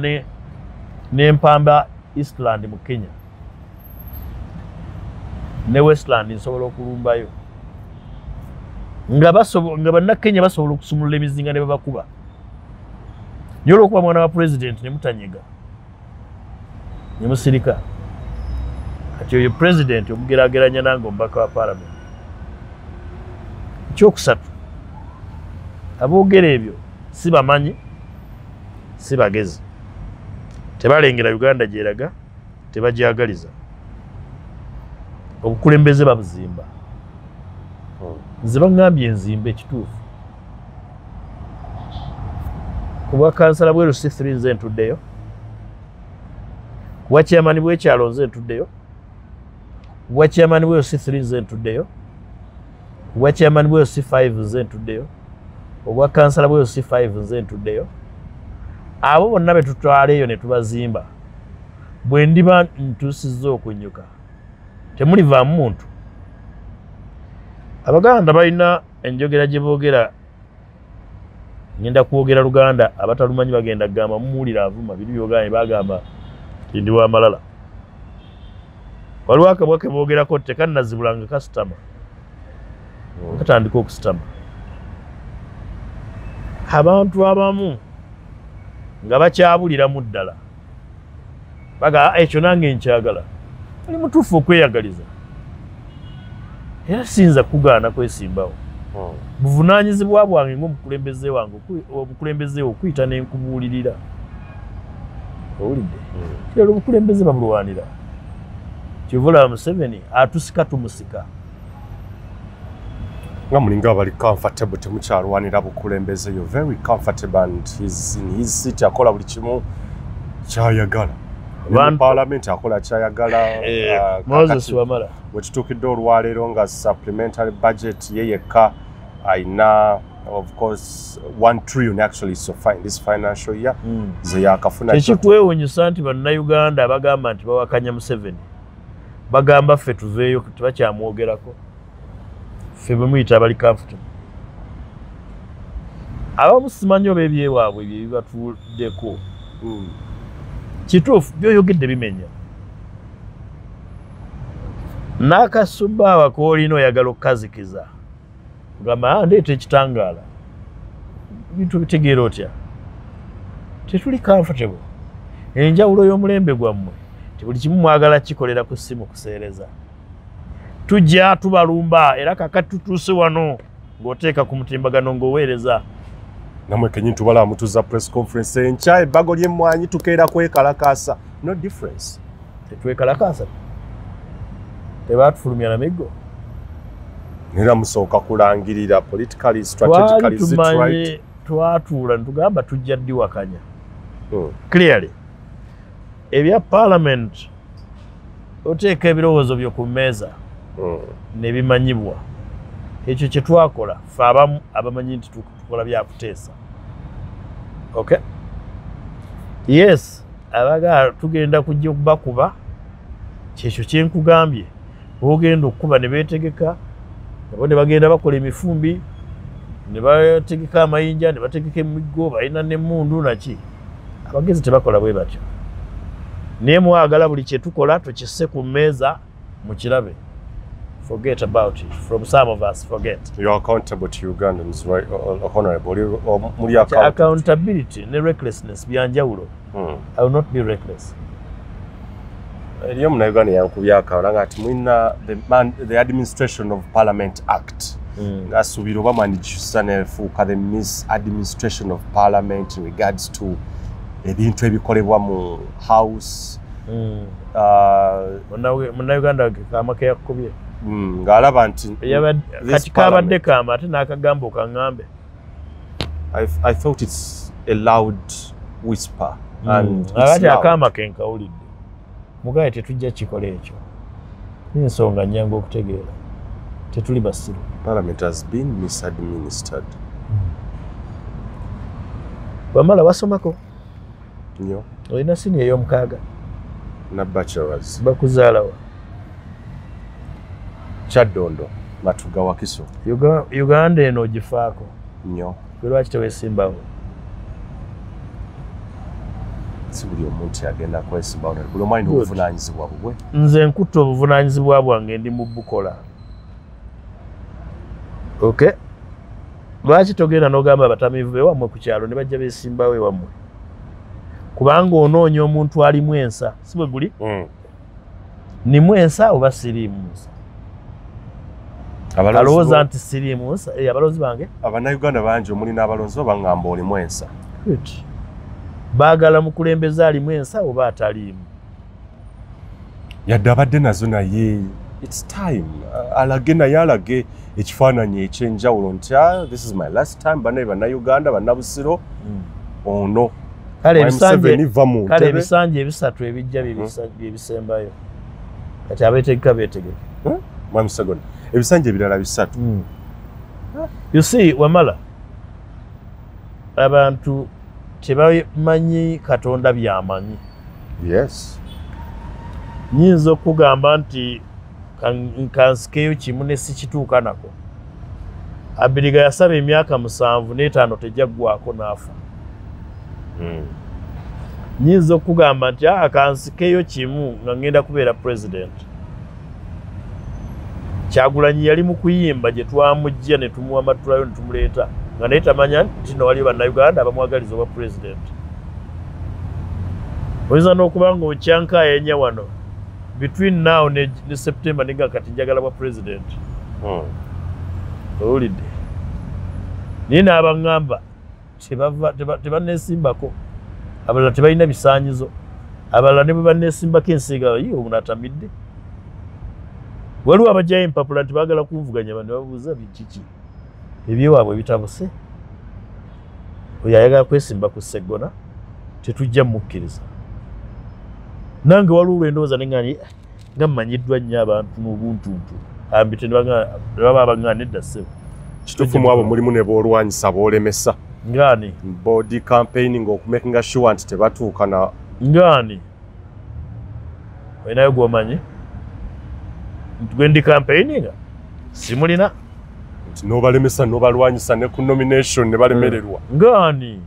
n'empamba Eastland mu Kenya, ne Westland nsobola okulumbayo. Nga bannakenya basobola okusumulula emizinga ne babakuba. Naye olw'okuba mwana wa president ne mutanyega, ne musirika. Kati oyo president omugeraageranya nange omubaka wa parliament. Ekyokusatu, aboogera ebyo si bamanyi, si bagezi, tebalengera Uganda gyeraga, tebagyagaliza. Obukulembeze babuzimba. Nze baŋŋambye nzimbe ekituufu, Ku bwa kansala bwe LC3 nze ntuddeyo, ku bwa chairman bw'ekyalo nze ntuddeyo, ku bwa chairman bwe LC3 nze ntuddeyo, ku bwa chairman bwe LC5 nze ntuddeyo, obwa kansala bwe LC5 nze ntuddeyo. Abo bonna be tutwala eyo ne tubazimba, bwe ndiba ntuusizza okunyuka temulivaamu muntu. Abaganda balina enjogera gye boogera, ngenda kwogera Luganda, abatalumanyi bagenda kugamba mumuwulira avuma biri byoganye, bagamba nti ndi wa malala. Waliwo akabwa ke boogerako tekannazibulanga kasitama, katandika okusitama. Abantu abamu nga bakyabuliramu ddala baga ekyo nange nkyagala. Oli mutuufu okweyagaliza, era siyinza kugaana kwesimbawo. Buvunaanyizibwa bwange ng'omukulembeze wange, omukulembeze okuyita n'enkubuulirira. Owulidde? Kirala obukulembeze babulwanira. Kyova olaba Museveni atusika tumusika. Nga mulinga abali comfortable, temukyalwanira bukulembeze. You're very comfortable and he's in his seat, akola buli kimu kyayagala. Mu parliament akola kyayagala. Moses Wamala wetutuukidde olwaleero nga supplementary budget ye yekka ayina, of course, 1 trillion actually so far in this financial year ze yakafuna. Tekikwewuunyisa nti Bannayuganda abagamba nti bawakanya Museveni bagamba ffe tuveeyo tebakyamwogerako, ffe bwe muyita abali comfortable. Abamu simanyi oba ebyewaabwe bye bibatuddeko. Kituufu byoyogedde bimenya. N'akasubaawa k'olina oyagala okukazikiza, ogamba ndeeta ekitangaala. Bintu bitegeera otya? Tetuli comfortable. Enjawulo y'omulembe gwammwe ti buli kimu mwagala kikolera ku ssimu kuseereza. Tujja tubalumba era kakati tutuuse wano ng'oteeka ku mutimbagano ng'oweereza. Namwe kenyini tubala mutuza press conference enkya ebbago ly'emmwanyi tukeera kwekalakaasa. No difference. Tetwekalakaasa. Tebaatufulumya na miggo. Era musooka kulangirira politically, strategically, is it right? Twatuula ntugamba tujja ddiwakanya. Clearly. Ebya parliament oteeka ebirowoozo byo ku mmeeza ne bimanyibwa. Ekyo kye twakola ffe abamu abamanyi nti tukola byakuteesa. Okay? Yes, abaga tugenda kujja okubakuba, kyekyo kye nkugambye. Bw'ogenda okukuba ne beetegeka, nabo ne bagenda bakola emifumbi, ne bategeka amayinja, ne bategeka emiggo, balina n'emmundu naki. Abagezi tebakola bwe batyo. Naye mwagala buli kye tukola tukisse ku mmeeza mukirabe. Forget about it. From some of us, forget. You are accountable to Ugandans, right? Honorable. Muli accountability ne recklessness byanjawulo. I will not be reckless. Eriyo Munnayuganda yankubye akawala nga ati mulina the Administration of Parliament Act. Ng'asuubira oba mwandikyusa nefuuka the Misadministration of Parliament in regards to ebintu ebikolebwa mu house. Munnayuganda kaama ke yakukubye. Ng'alaba nti kati kabadde kaama ate n'akagamba okaŋŋambe. I thought it's a loud whisper. Akati akaama ke nkawulidde. Mugaye tetujja kikola ekyo. N'ensonga nnyangu okutegeera. Tetuli basiru. Parliament has been misadministered. Wamala wasomako? Nnyo. Olina siniya ey'omukaaga? Na bachelors. Bakuzaalawa? Kyaddondo, Matuga Wakiso. Uganda eno ogifaako? Nnyo. Gwe lwaki teweesimbawo? Si buli omuntu agenda kwesimbawo, buli omu alina obuvunaanyizibwa bubwe. Nze nkutte obuvunaanyizibwa bwange ndi mu bukola. Okay. Lwaki togenda n'ogamba abatamiivu bewammwe ku kyalo ne bajja beesimbawo ewammwe? Kubanga onoonya omuntu alimu ensa, si bwe guli? Nimu ensa oba siriimu nsa? Alowooza nti siriimu nsa, abalonzi bange? Abannayuganda bangi omuli n'abalonzi bo baŋŋamba olimu ensa. Good. Baagala mukulembeze alimu ensa oba ataliimu? Yadde abadde nazo naye it's time alage naye alage ekifaananyi ekyenjawulo nti this is my last time, bannaye Bannayuganda, Bannabusiro. Ono Kale ebisanja ebisatu ebijja byebisembayo. Kati abeetegeka beetegeke. Mwami Sseggona, ebisanja ebirala bisatu. You see, Wamala, abantu tebamanyi Katonda by'amanyi. Yes. Nyinza okugamba nti kansikeyo kimu ne sikituuka nako. Abiriga yasaba emyaka 7 n'etaano tejja ggwako n'afa. Nyinza okugamba nti kansikeyo kimu nga ngenda kubeera president. Kyagulanyi yali mu kuyimba gye twamujja ne tumuwa amatulayo ne tumuleeta nga naye tamanya nti no waliyo bannayuganda abamwagaliza obwa president. Oyinza n'okuba ng'okyankaayenya wano between now ne September ninga kati njagala bwa president. Owulidde? Naye n'abaŋŋamba tebanneesimbako, abalala tebalina bisaanyizo, abalala ne bwe banneesimbako ensiiga ye omunatamidde. Waliwo abajjayo empapula nti baagala kunvuganya, bano babuuza bikiki ebyewaabwe bitabuse. Oyo ayagala kwesimba ku Sseggona tetujja mmukkiriza. Nange waliwo olw'endowooza ne ŋŋamba nga mmanyiddwa nnyo abantu n'obuntuntu ambite ne baba abaŋŋaana nedda ssebo. Kituufu mu abo mulimu ne boolwanyisa boolemesa. Ngani? Body campaigning okumakinga sure nti tebatuuka na. Ngani? Olinayo gw'omanyi? Gwe ndi campaigninga simulina. Nti n'obalemesa n'obalwanyisa ne ku nomination ne balemererwa. Ngani?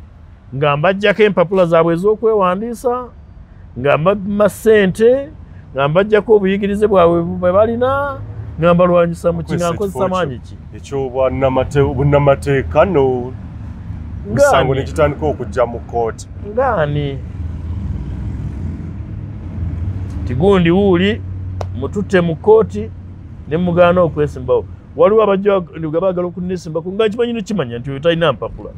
Nga mbaggyako empapula zaabwe ez'okwewandiisa, nga mbamma ssente, nga mbaggyako obuyigirize bwabwe bwe balina, nga mbalwanyisa mu kinga nkozesa maanyi ki? Eky'obunnamateeka no misango ne gitandika okujja mu kkooti. Ngani? Tigundi wuuli mututte mu kkooti ne mugaana okwesimbawo. Waliwo abajja nga baagala okunneesimbako nga nkimanyi n'okimanya nti oyo talina mpapula,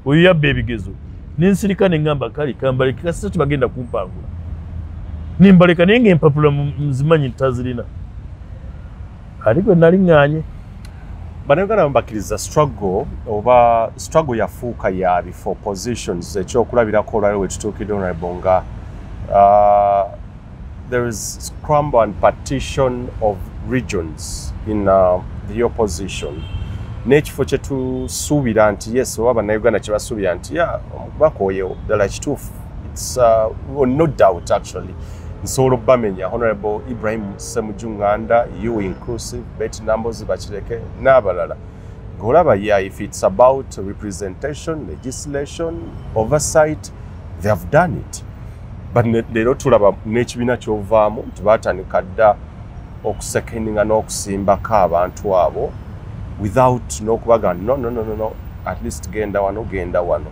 oyo yabba ebigezo. Ne nsirika ne ŋŋamba kale kambaleke kasita tebagenda kumpangula. Ne mbaleka naye ng'empapula nzimanyi ntazirina. Ali gwe nali ŋŋaanye. Bannayuganda bakkiriza struggle oba struggle yafuuka ya before positions. Ekyokulabirako olwaleero we tutuukidde Honorable nga there is scramble and partition of regions in the opposition. N'ekifo kye tusuubira nti yes oba bannayuganda kye basuubira nti ya omubaka oyo ddala kituufu, it's no doubt actually nsobola obbamenya Honorable Ibrahim Ssemujju Nganda, you inclusive, Betty Nambooze Bakireke n'abalala. Ng'olaba yeah, if it's about representation, legislation, oversight, they have done it. But leero tulaba n'ekibiina ky'ovaamu nti baatandika dda okusekeninga n'okusimbako abantu abo without n'okubaga no, no, no, no, no, at least genda wano, genda wano.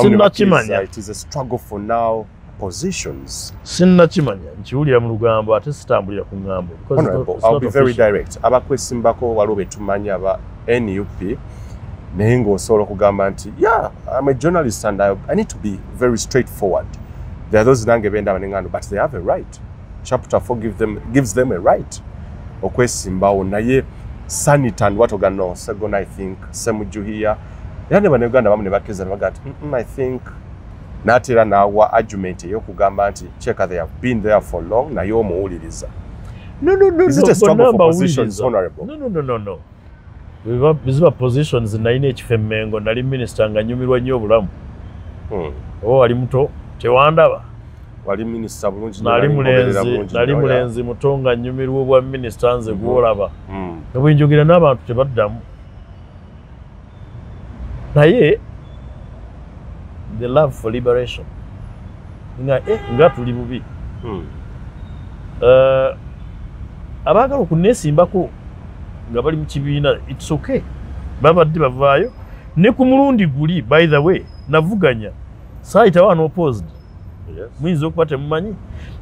Sinnakimanya. It is a struggle for now positions. Sinnakimanya, nkiwulira mu lugambo ate sitambulira ku ŋŋambo. Honorable, I'll be very direct. Abakwesimbako waliwo be tumanyi aba NUP, naye ng'osobola okugamba nti yeah, I'm a journalist and I need to be very straightforward. There are those nange benda banengano, but they have a right. Chapter 4 gives them a right. Okwesimbawo naye sanita and what ogano Sseggona, I think Ssemujju here. Era ne bannayuganda bamu ne bakkiriza ne bagamba nti I think n'atera n'awa argument ey'okugamba nti cheka they have been there for long naye omuwuliriza. No, no, no, Is it no, a struggle bonna for positions, mbawuliriza. Honorable? No, no, no, no, no. Biziba positions nalina ekifo e Mmengo, nali minisita nga nnyumirwa nnyo obulamu. Oba wali muto tewandaba. Wali minisita bulungi nnyo, Nali nali ngoberera mulenzi, bulungi nali nnyo, yeah. mulenzi muto nga nnyumirwa obwa minisita nze gw'olaba. Nga bwe njogera n'abantu tebaddamu. Naye the love for liberation nga nga tuli bubi. Abaagala okunneesimbako nga bali mu kibiina, it's okay. Babadde bavaayo ne ku mulundi guli, by the way, navuganya saayitawo unopposed. Muyinza okuba temumanyi.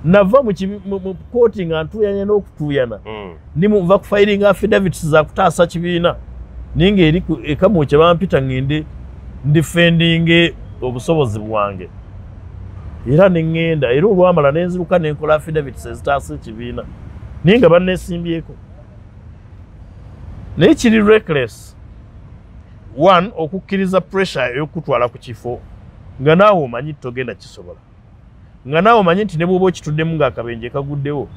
Nava mu kooti nga ntuuyanye n'okutuuyana. Nva ku filing affidavits za kutaasa kibiina. Naye ng'eri e Kamwokya bampita ngende ndefendinge obusobozi bwange. Era ne ŋŋenda, era olwamala ne nziruka ne nkola affidavits ezitaasa ekibiina. Naye nga banneesimbyeko. Naye kiri reckless. One, okukkiriza pressure ey'okutwala ku kifo. Nga naawe omanyi togenda kisobola, nga naawe omanyi nti ne bw'oba okituddemu ng'akabenje kaguddewo,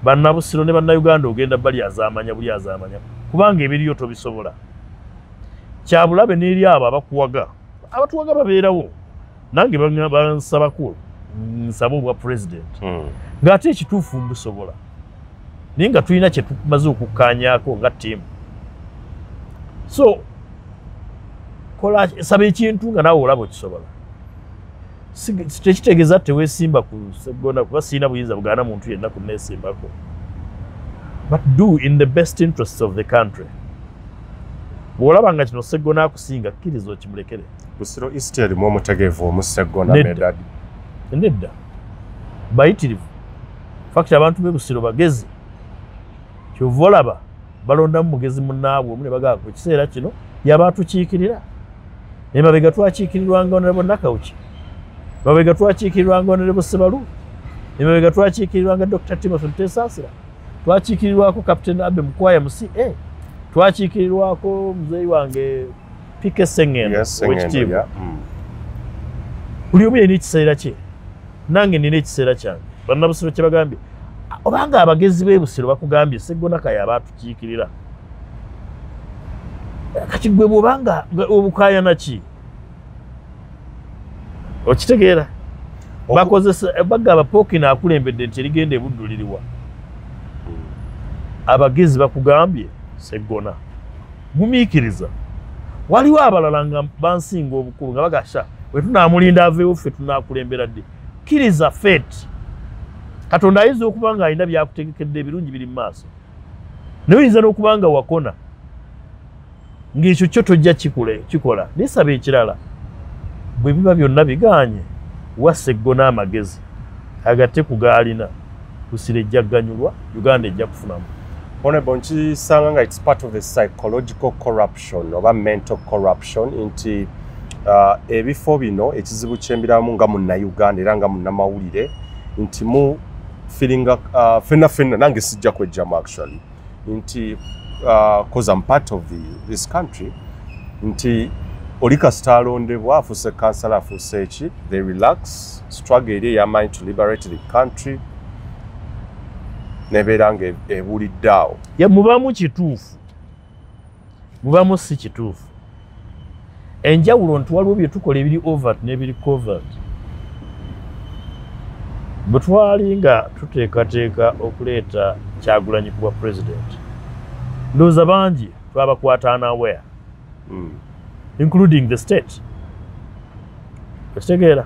bannabusiro ne bannayuganda ogenda bali azaamanya buli azaamanya, kubanga ebiriyo tobisobola. Kyabulabe n'eri abo abakuwaga, abatuwaga babeerawo. Nange bansabako nsaba obwa president, ng'ate ekituufu mbusobola, naye nga tulina kye tumaze okukkaanyaako nga ttiimu. So kola, saba ekintu nga naawe olaba okisobola. Tekitegeeza teweesimba ku Sseggona, kuba sirina buyinza bugaana muntu yenna kunneesimbako, but do in the best interests of the country. Bw'olaba nga kino Sseggona akusinga, kkiriza okimulekere. Busiro East erimu omutegeevu omu, Sseggona. Nedda. Medard. Nedda, bayitirivu. Fact, abantu b'e Busiro bagezi, kyova olaba balondamu mugezi munnaabwe omu ne bagamba ku kiseera kino yaba atukiikirira. Emabega twakiikirirwanga Honorable Nakawuki, emabega twakiikirirwanga Honorable Sebalu, emabega twakiikirirwanga Dr. Timothy Mutesaasira, twakiikirirwako Captain Abe Mukwaya mu CA, twakiikirirwako muzeeyi wange PK Sengendo. Yes, Sengendo. Owekitiibwa. Buli omu yalina ekiseera kye, nange nina ekiseera kyange. Bannabusiro kye bagambye, obanga abagezi b'e Busiro bakugambye Sseggona Kaye aba atukiikirira, kati gwe bw'obanga obukaayana ki? Okitegeera? Bakozesa bagamba Pookino akulembedde nti erigenda ebuddu liriwa. Abagezi bakugambye Sseggona, gumiikiriza. Waliwo abalala nga bansinga obukulu nga bagasha bwe tunaamulinda aveewo ffe tunaakulembera ddi? Kkiriza fate. Katonda ayinza okuba nga alina byakutegekedde ebirungi biri mu maaso, naye oyinza n'okuba nga wakona ng'ekyo kyo tojja kikola. Naye saba ekirala, bwe biba byonna bigaanye, wa Sseggona amagezi agatte ku gaalina. Busiro ejja kuganyulwa, Uganda ejja kufunamu. Honorable, nkisanga nga it's part of the psychological corruption oba mental corruption nti ebifo bino, ekizibu kyembiramu nga munnayuganda era nga munnamawulire nti mu feelinga fenna fenna, nange sijja kwejjamu actually, nti 'cause I'm part of this country, nti oli kasita alondebwa afuuse kansala, afuuse eki, they relax. Struggle eri ey'amaanyi to liberate the country nebeera nga ebulidde awo. Ya, mubamu kituufu, mubamu si kituufu. Enjawulo nti waliwo bye tukola ebiri overt n'ebiri covert. Bwe twali nga tuteekateeka okuleeta Kyagulanyi ku bwa president, ndowooza bangi twabakwata unaware, including the state. Okitegeera?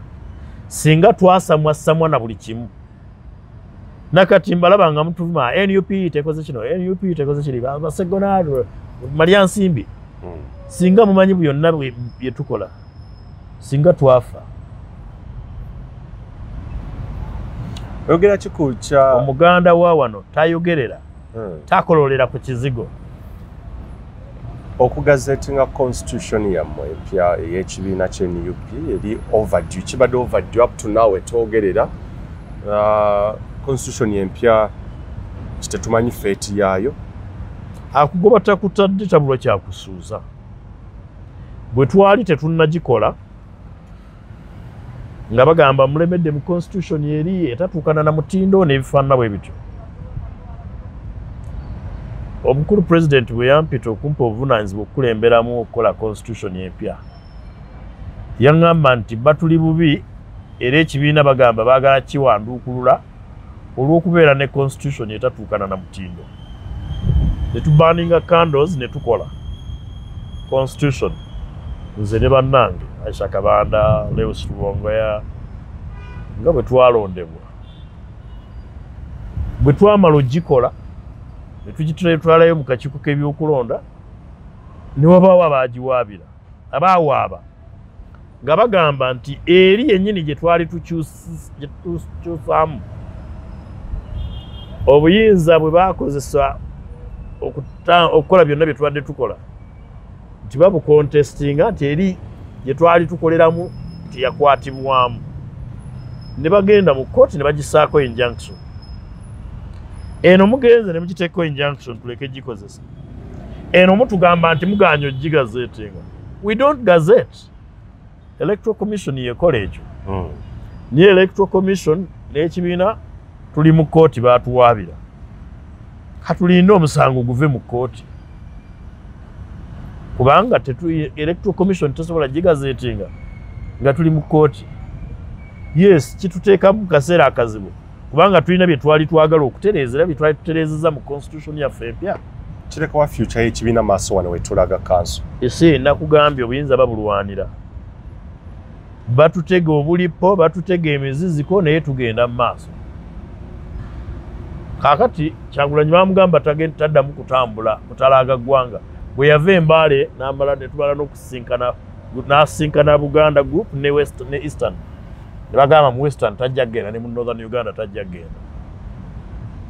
Singa twasamwasamwa na buli kimu, nakati mbalaba nga mutuvuma, NUP tekoze kino, NUP tekoze kiri, Baseggona malya nsimbi. Singa mumanyi byonna bye tukola, singa twafa. Oyogera ki ku kya Omuganda wa wano tayogerera, takololera ku kizigo. Okugazettinga constitution yammwe empya ey'ekibiina kye NUP eri overdue, kibadde overdue up to now etwogerera. Constitution empya kitetumanyi fate yaayo. Akugoba takutadde tabulwa kyakusuuza. Bwe twali tetunnagikola nga bagamba mulemedde mu constitution eri etatuukana na mutindo n'ebifaanana bwe bityo. Omukulu president bwe yampita okumpa obuvunaanyizibwa okukulemberamu okukola constitution empya, yaŋŋamba nti batuli bubi era ekibiina bagamba baagala kiwanduukulula olw'okubeera ne constitution etatuukana na mutindo. Ne tuburninga candles ne tukola constitution, nze ne bannange Aisha Kabanda, Lewis Rubongoya, nga bwe twalondebwa. Bwe twamala ogikola ne tugitwalayo mu kakiiko k'ebyokulonda, ne wabaawo abaagiwaabira, abaawaaba nga bagamba nti eri yennyini gye twali gye tukyusaamu obuyinza bwe baakozesa okukola byonna bye tubadde tukola, nti babucontestinga, nti eri gye twali tukoleramu teyakwatibwamu. Ne bagenda mu kkooti ne bagisaako injunction. Eno mugenze ne mugiteekako injunction tuleke gikozesa, eno mutugamba nti muganye ogigazettinga. We don't gazette. Electoral Commission yekola ekyo. Naye Electoral Commission n'ekibiina tuli mu kkooti, baatuwaabira. Katulinde omusango guve mu kkooti, kubanga Electoral Commission tesobola gigazetinga nga tuli mu kkooti. Yes, kituteekamu mu kaseera akazibu, kubanga tulina bye twali twagala okutereeza era bye twali tutereezezza mu constitution yaffe empya. Kirekawa future y'ekibiina maaso wano wetulaga kanso? Ese nakugambye, obuyinza babulwanira, batutega obulipo, batutega emiziziko, naye tugenda mu maaso. Kaakati Kyagulanyi bamugamba taddamu kutambula kutalaaga ggwanga. Bwe yava Embaale n'amala ne tumala n'okusisinkana, n'asisinkana Buganda Group ne West ne Eastern, ne bagamba mu Western tajja kugenda ne mu Northern Uganda tajja kugenda.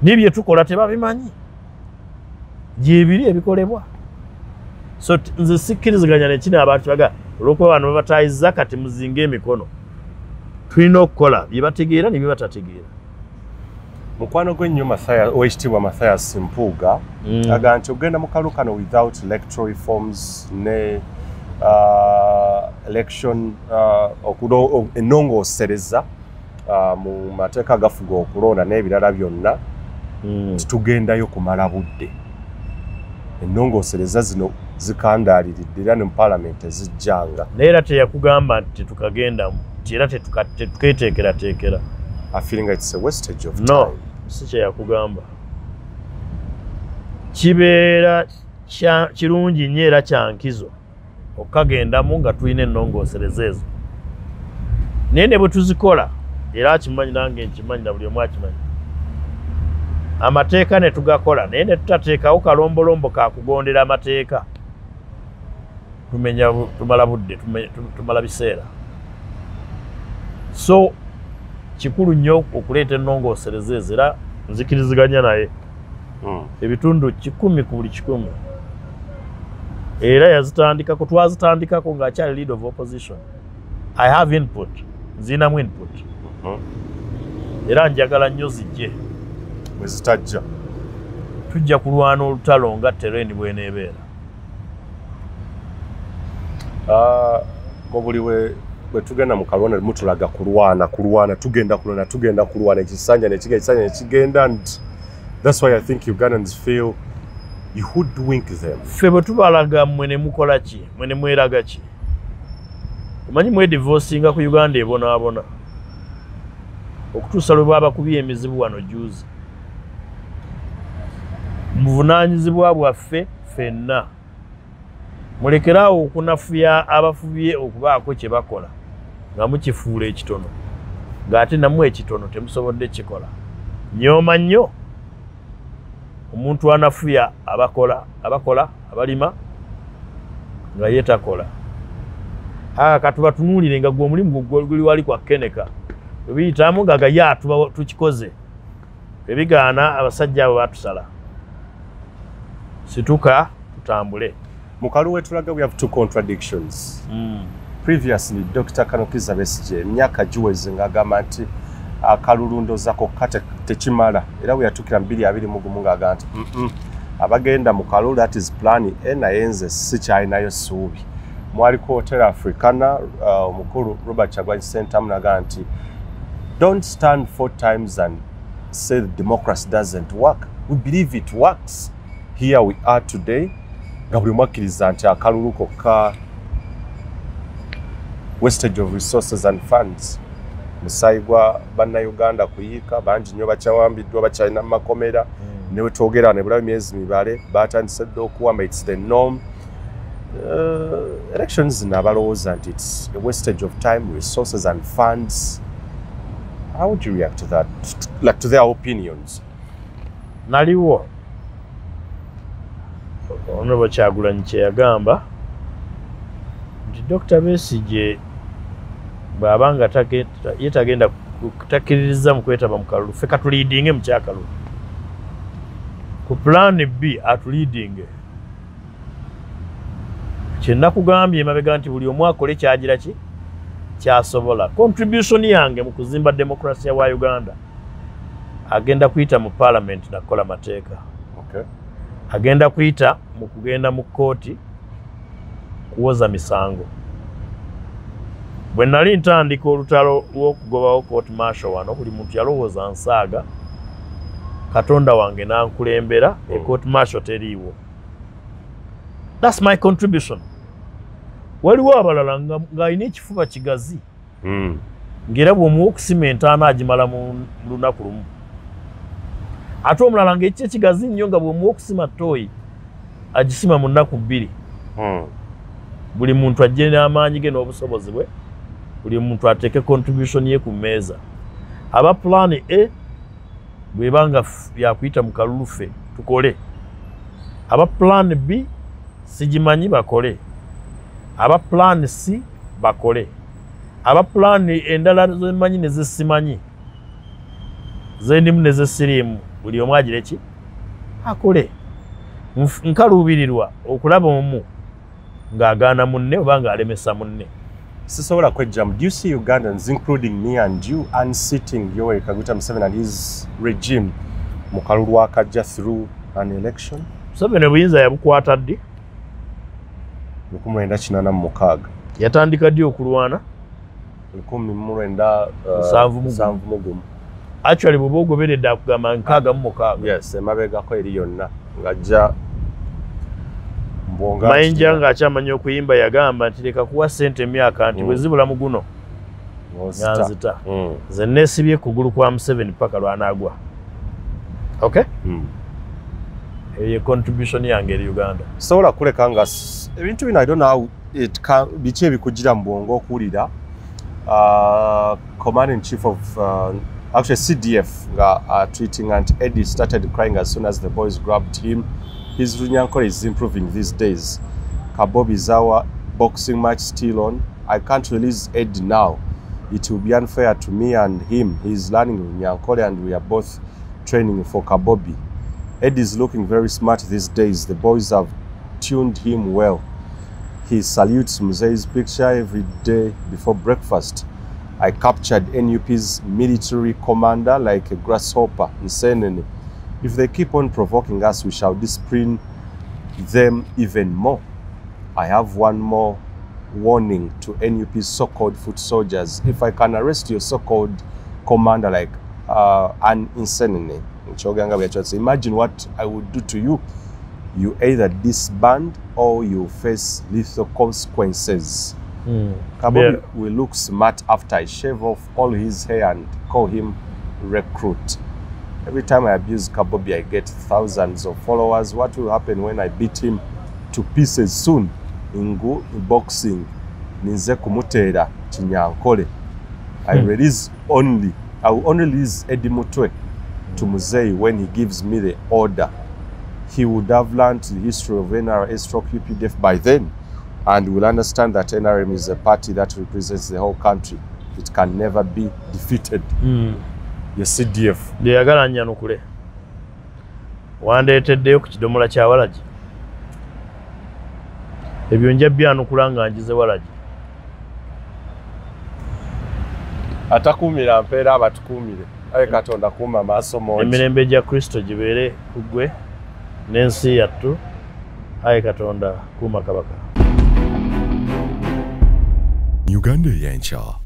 Naye bye tukola tebabimanyi, gyebiri ebikolebwa. So nze sikkiriziganya nekino abantu baga olwokuba bano babatayiza kati muzinga emikono. Tulina okukola bye bategeera ne bye batategeera. Mukwano gw'ennyo owekitiibwa Mathias Mpuuga agamba nti ogenda mu kalulu kano without electoral reforms ne election ennongoosereza mu mateeka agafuga okulonda n'ebirala byonna, titugendayo kumala budde. Ennongoosereza zino zikandaaliridde era ne mu paalamenti ezijjanga. Naye era teyakugamba nti tetukagendamu, nti era tetuketeekerateekera. I feeling it's a wastage of No, time. si kyeyakugamba. Kibeera kirungi nnyo era kya nkizo okukagendamu nga tulina ennongoosereza ezo, naye ne bwe tuzikola, era akimanyi nange nkimanyi na buli omu akimanyi, amateeka ne tugakola naye ne tutateekawo kalombolombo ka kugondera amateeka, tumenya tumala budde, tumala biseera. So kikulu nnyo okuleeta ennongoosereza ezo, era nzikiriziganya naye ebitundu 100 ku buli 100. Era yazitandikako, twazitandikako ng'akyali leader of opposition. I have input, nzinamu input, era njagala nnyo zijje. Bwe zitajja? Tujja kulwana olutalo nga terrain bw'eneebeera. Mu buli we bwe tugenda mu kalwana mutulaga kulwana, kulwana, tugenda kulwana, tugenda kulwana, ekisanja nekigenda, ekisanja nekigenda, and that's why I think Ugandans feel you hoodwink them. Ffe bwe tubalaga, mmwe ne mukola ki? Mmwe ne mweraga ki? Omanyi mwedivosinga ku Uganda ebonaabona okutuusa lwe babakubye emizibu wano juzi. Buvunaanyizibwa bwaffe ffenna. Mulekeraawo okunafuya abafubye okubaako kye bakola nga mukifuula ekitono, ng'ate nammwe ekitono temusobodde kikola. Nyooma nnyo omuntu anafuya abakola, abakola abalima nga ye takola. Aka katubatunuulire nga gwe omulimu guli wali kwa Keneka, bwe biyitamu nga gaya tuba tukikoze, bwe bigaana abasajja abo batusala. Situka tutambule. Mu kalulu wetulaga we have two contradictions. Previously, Dr. Colonel Kizza Besigye emyaka giweze ng'agamba nti akalulu ndooza kokka tekimala, era bwe yatuukira mu 2021 ng'agamba nti abagenda mu kalulu, that is plan A, naye nze sikyalinayo ssuubi. Mwaliko Hotel Africana, omukulu Robert Kyagulanyi Ssentamu n'agamba nti don't stand four times and say democracy doesn't work, we believe it works. Here we are today nga buli omu akkiriza nti akalulu kokka wastage of resources and funds, musaayi gwa bannayuganda kuyiika, bangi nnyo bakyawambiddwa, bakyalina mu makomera. Ne wetwogera ne bulaba emyezi mibale batandise dda okuwamba, it's the norm. Elections zino abalowooza nti it's a wastage of time, resources and funds, how would you react to that, like to their opinions? Naliwo Honorable Kyagulanyi kye yagamba nti Dr. Besigye bw'aba nga ye tagenda takkiririza mu kwetaba mu kalulu, ffe katuleadinge mu kyakalulu ku plan B, atuleadinge. Kye nakugambye emabega nti buli omu akole kyagira ki kyasobola. Contribution yange mu kuzimba demokrasiya wa Uganda agenda kuyita mu parliament nakukola mateeka, agenda kuyita mu kugenda mu kkooti kuwoza misango. Bwe nali ntandika olutalo lw'okugobawo court martial wano, buli muntu yalowooza nsaaga, Katonda wange n'ankulembera, e court martial teriiwo. That's my contribution. Waliwo abalala ng'alina ekifuba kigazi, ng'era bw'omuwa okusima entaana agimala mu lunaku lumu. Ate omulala ng'ekyo kigazi nnyo nga bw'omuwa okusima ttooyi agisima mu nnaku 2. Buli muntu ajje n'amaanyi ge n'obusobozi bwe, buli muntu ateeke contribution ye ku mmeeza. Aba plan A bw'ebanga yakuyita mu kalulu ffe tukole, aba plan B sigimanyi bakole, aba plan C bakole, aba plan endala zemanyi ne zesimanyi zendimu ne zesiriimu, buli omu agire ki akole. Nkaluubirirwa okulaba omu ng'agaana munne oba ng'alemesa munne. Sisobola kwejjamu. Do you see Ugandans, including me and you, unseating Yoweri Kaguta Museveni and his regime mu kalulu akajja through an election? Museveni obuyinza yabukwata ddi? 1986. Yatandika ddi okulwana? 1971. Actually bw'oba ogoberedde akugamba 66. Yes, emabegako eri yonna ng'ajja Mayinja ng'akyamanyi okuyimba yagamba nti leka kuwa ssente emyaka nti bwe zibula mu guno nzita. Nze neesibye kugulu kwa Museveni paka lw'anaagwa. Okay? Eyo contribution yange eri Uganda. Sobola kuleka nga ebintu bino, I don't know how it can, biki ebikugira mu bwongo okuwulira Commander in Chief of actually CDF nga tweeting and Eddie started crying as soon as the boys grabbed him. His Runyankore is improving these days. Kabobi is our boxing match still on. I can't release Eddie now. It will be unfair to me and him. He is learning Runyankore and we are both training for Kabobi. Eddie is looking very smart these days. The boys have tuned him well. He salutes Mzei's picture every day before breakfast. I captured NUP's military commander like a grasshopper in Senene. If they keep on provoking us, we shall discipline them even more. I have one more warning to NUP's so-called foot soldiers. If I can arrest your so-called commander like an Nsenene, imagine what I would do to you. You either disband or you face lethal consequences. Kabobi will look smart after I shave off all his hair and call him recruit. Every time I abuse Kabobi, I get thousands of followers. What will happen when I beat him to pieces soon? Ingu boxing, ninze kumutera chinyankole. I will only release Eddie Mutwe to Mzei when he gives me the order. He would have learned the history of NRA stroke UPDF by then and will understand that NRM is a party that represents the whole country. It can never be defeated. Ye CDF. Lyeyagala nnyanukule. Wandeeteddeyo ku kidomola kya walagi. Ebyo nja byanukula nga njize walagi. Atakuumira mpeera abatukuumire. Aye Katonda kuuma amaaso mongi. Emirembe gya Kristo gibeere ku ggwe n'ensi yattu. Aye Katonda kuuma kabaka. Uganda ey'enkya.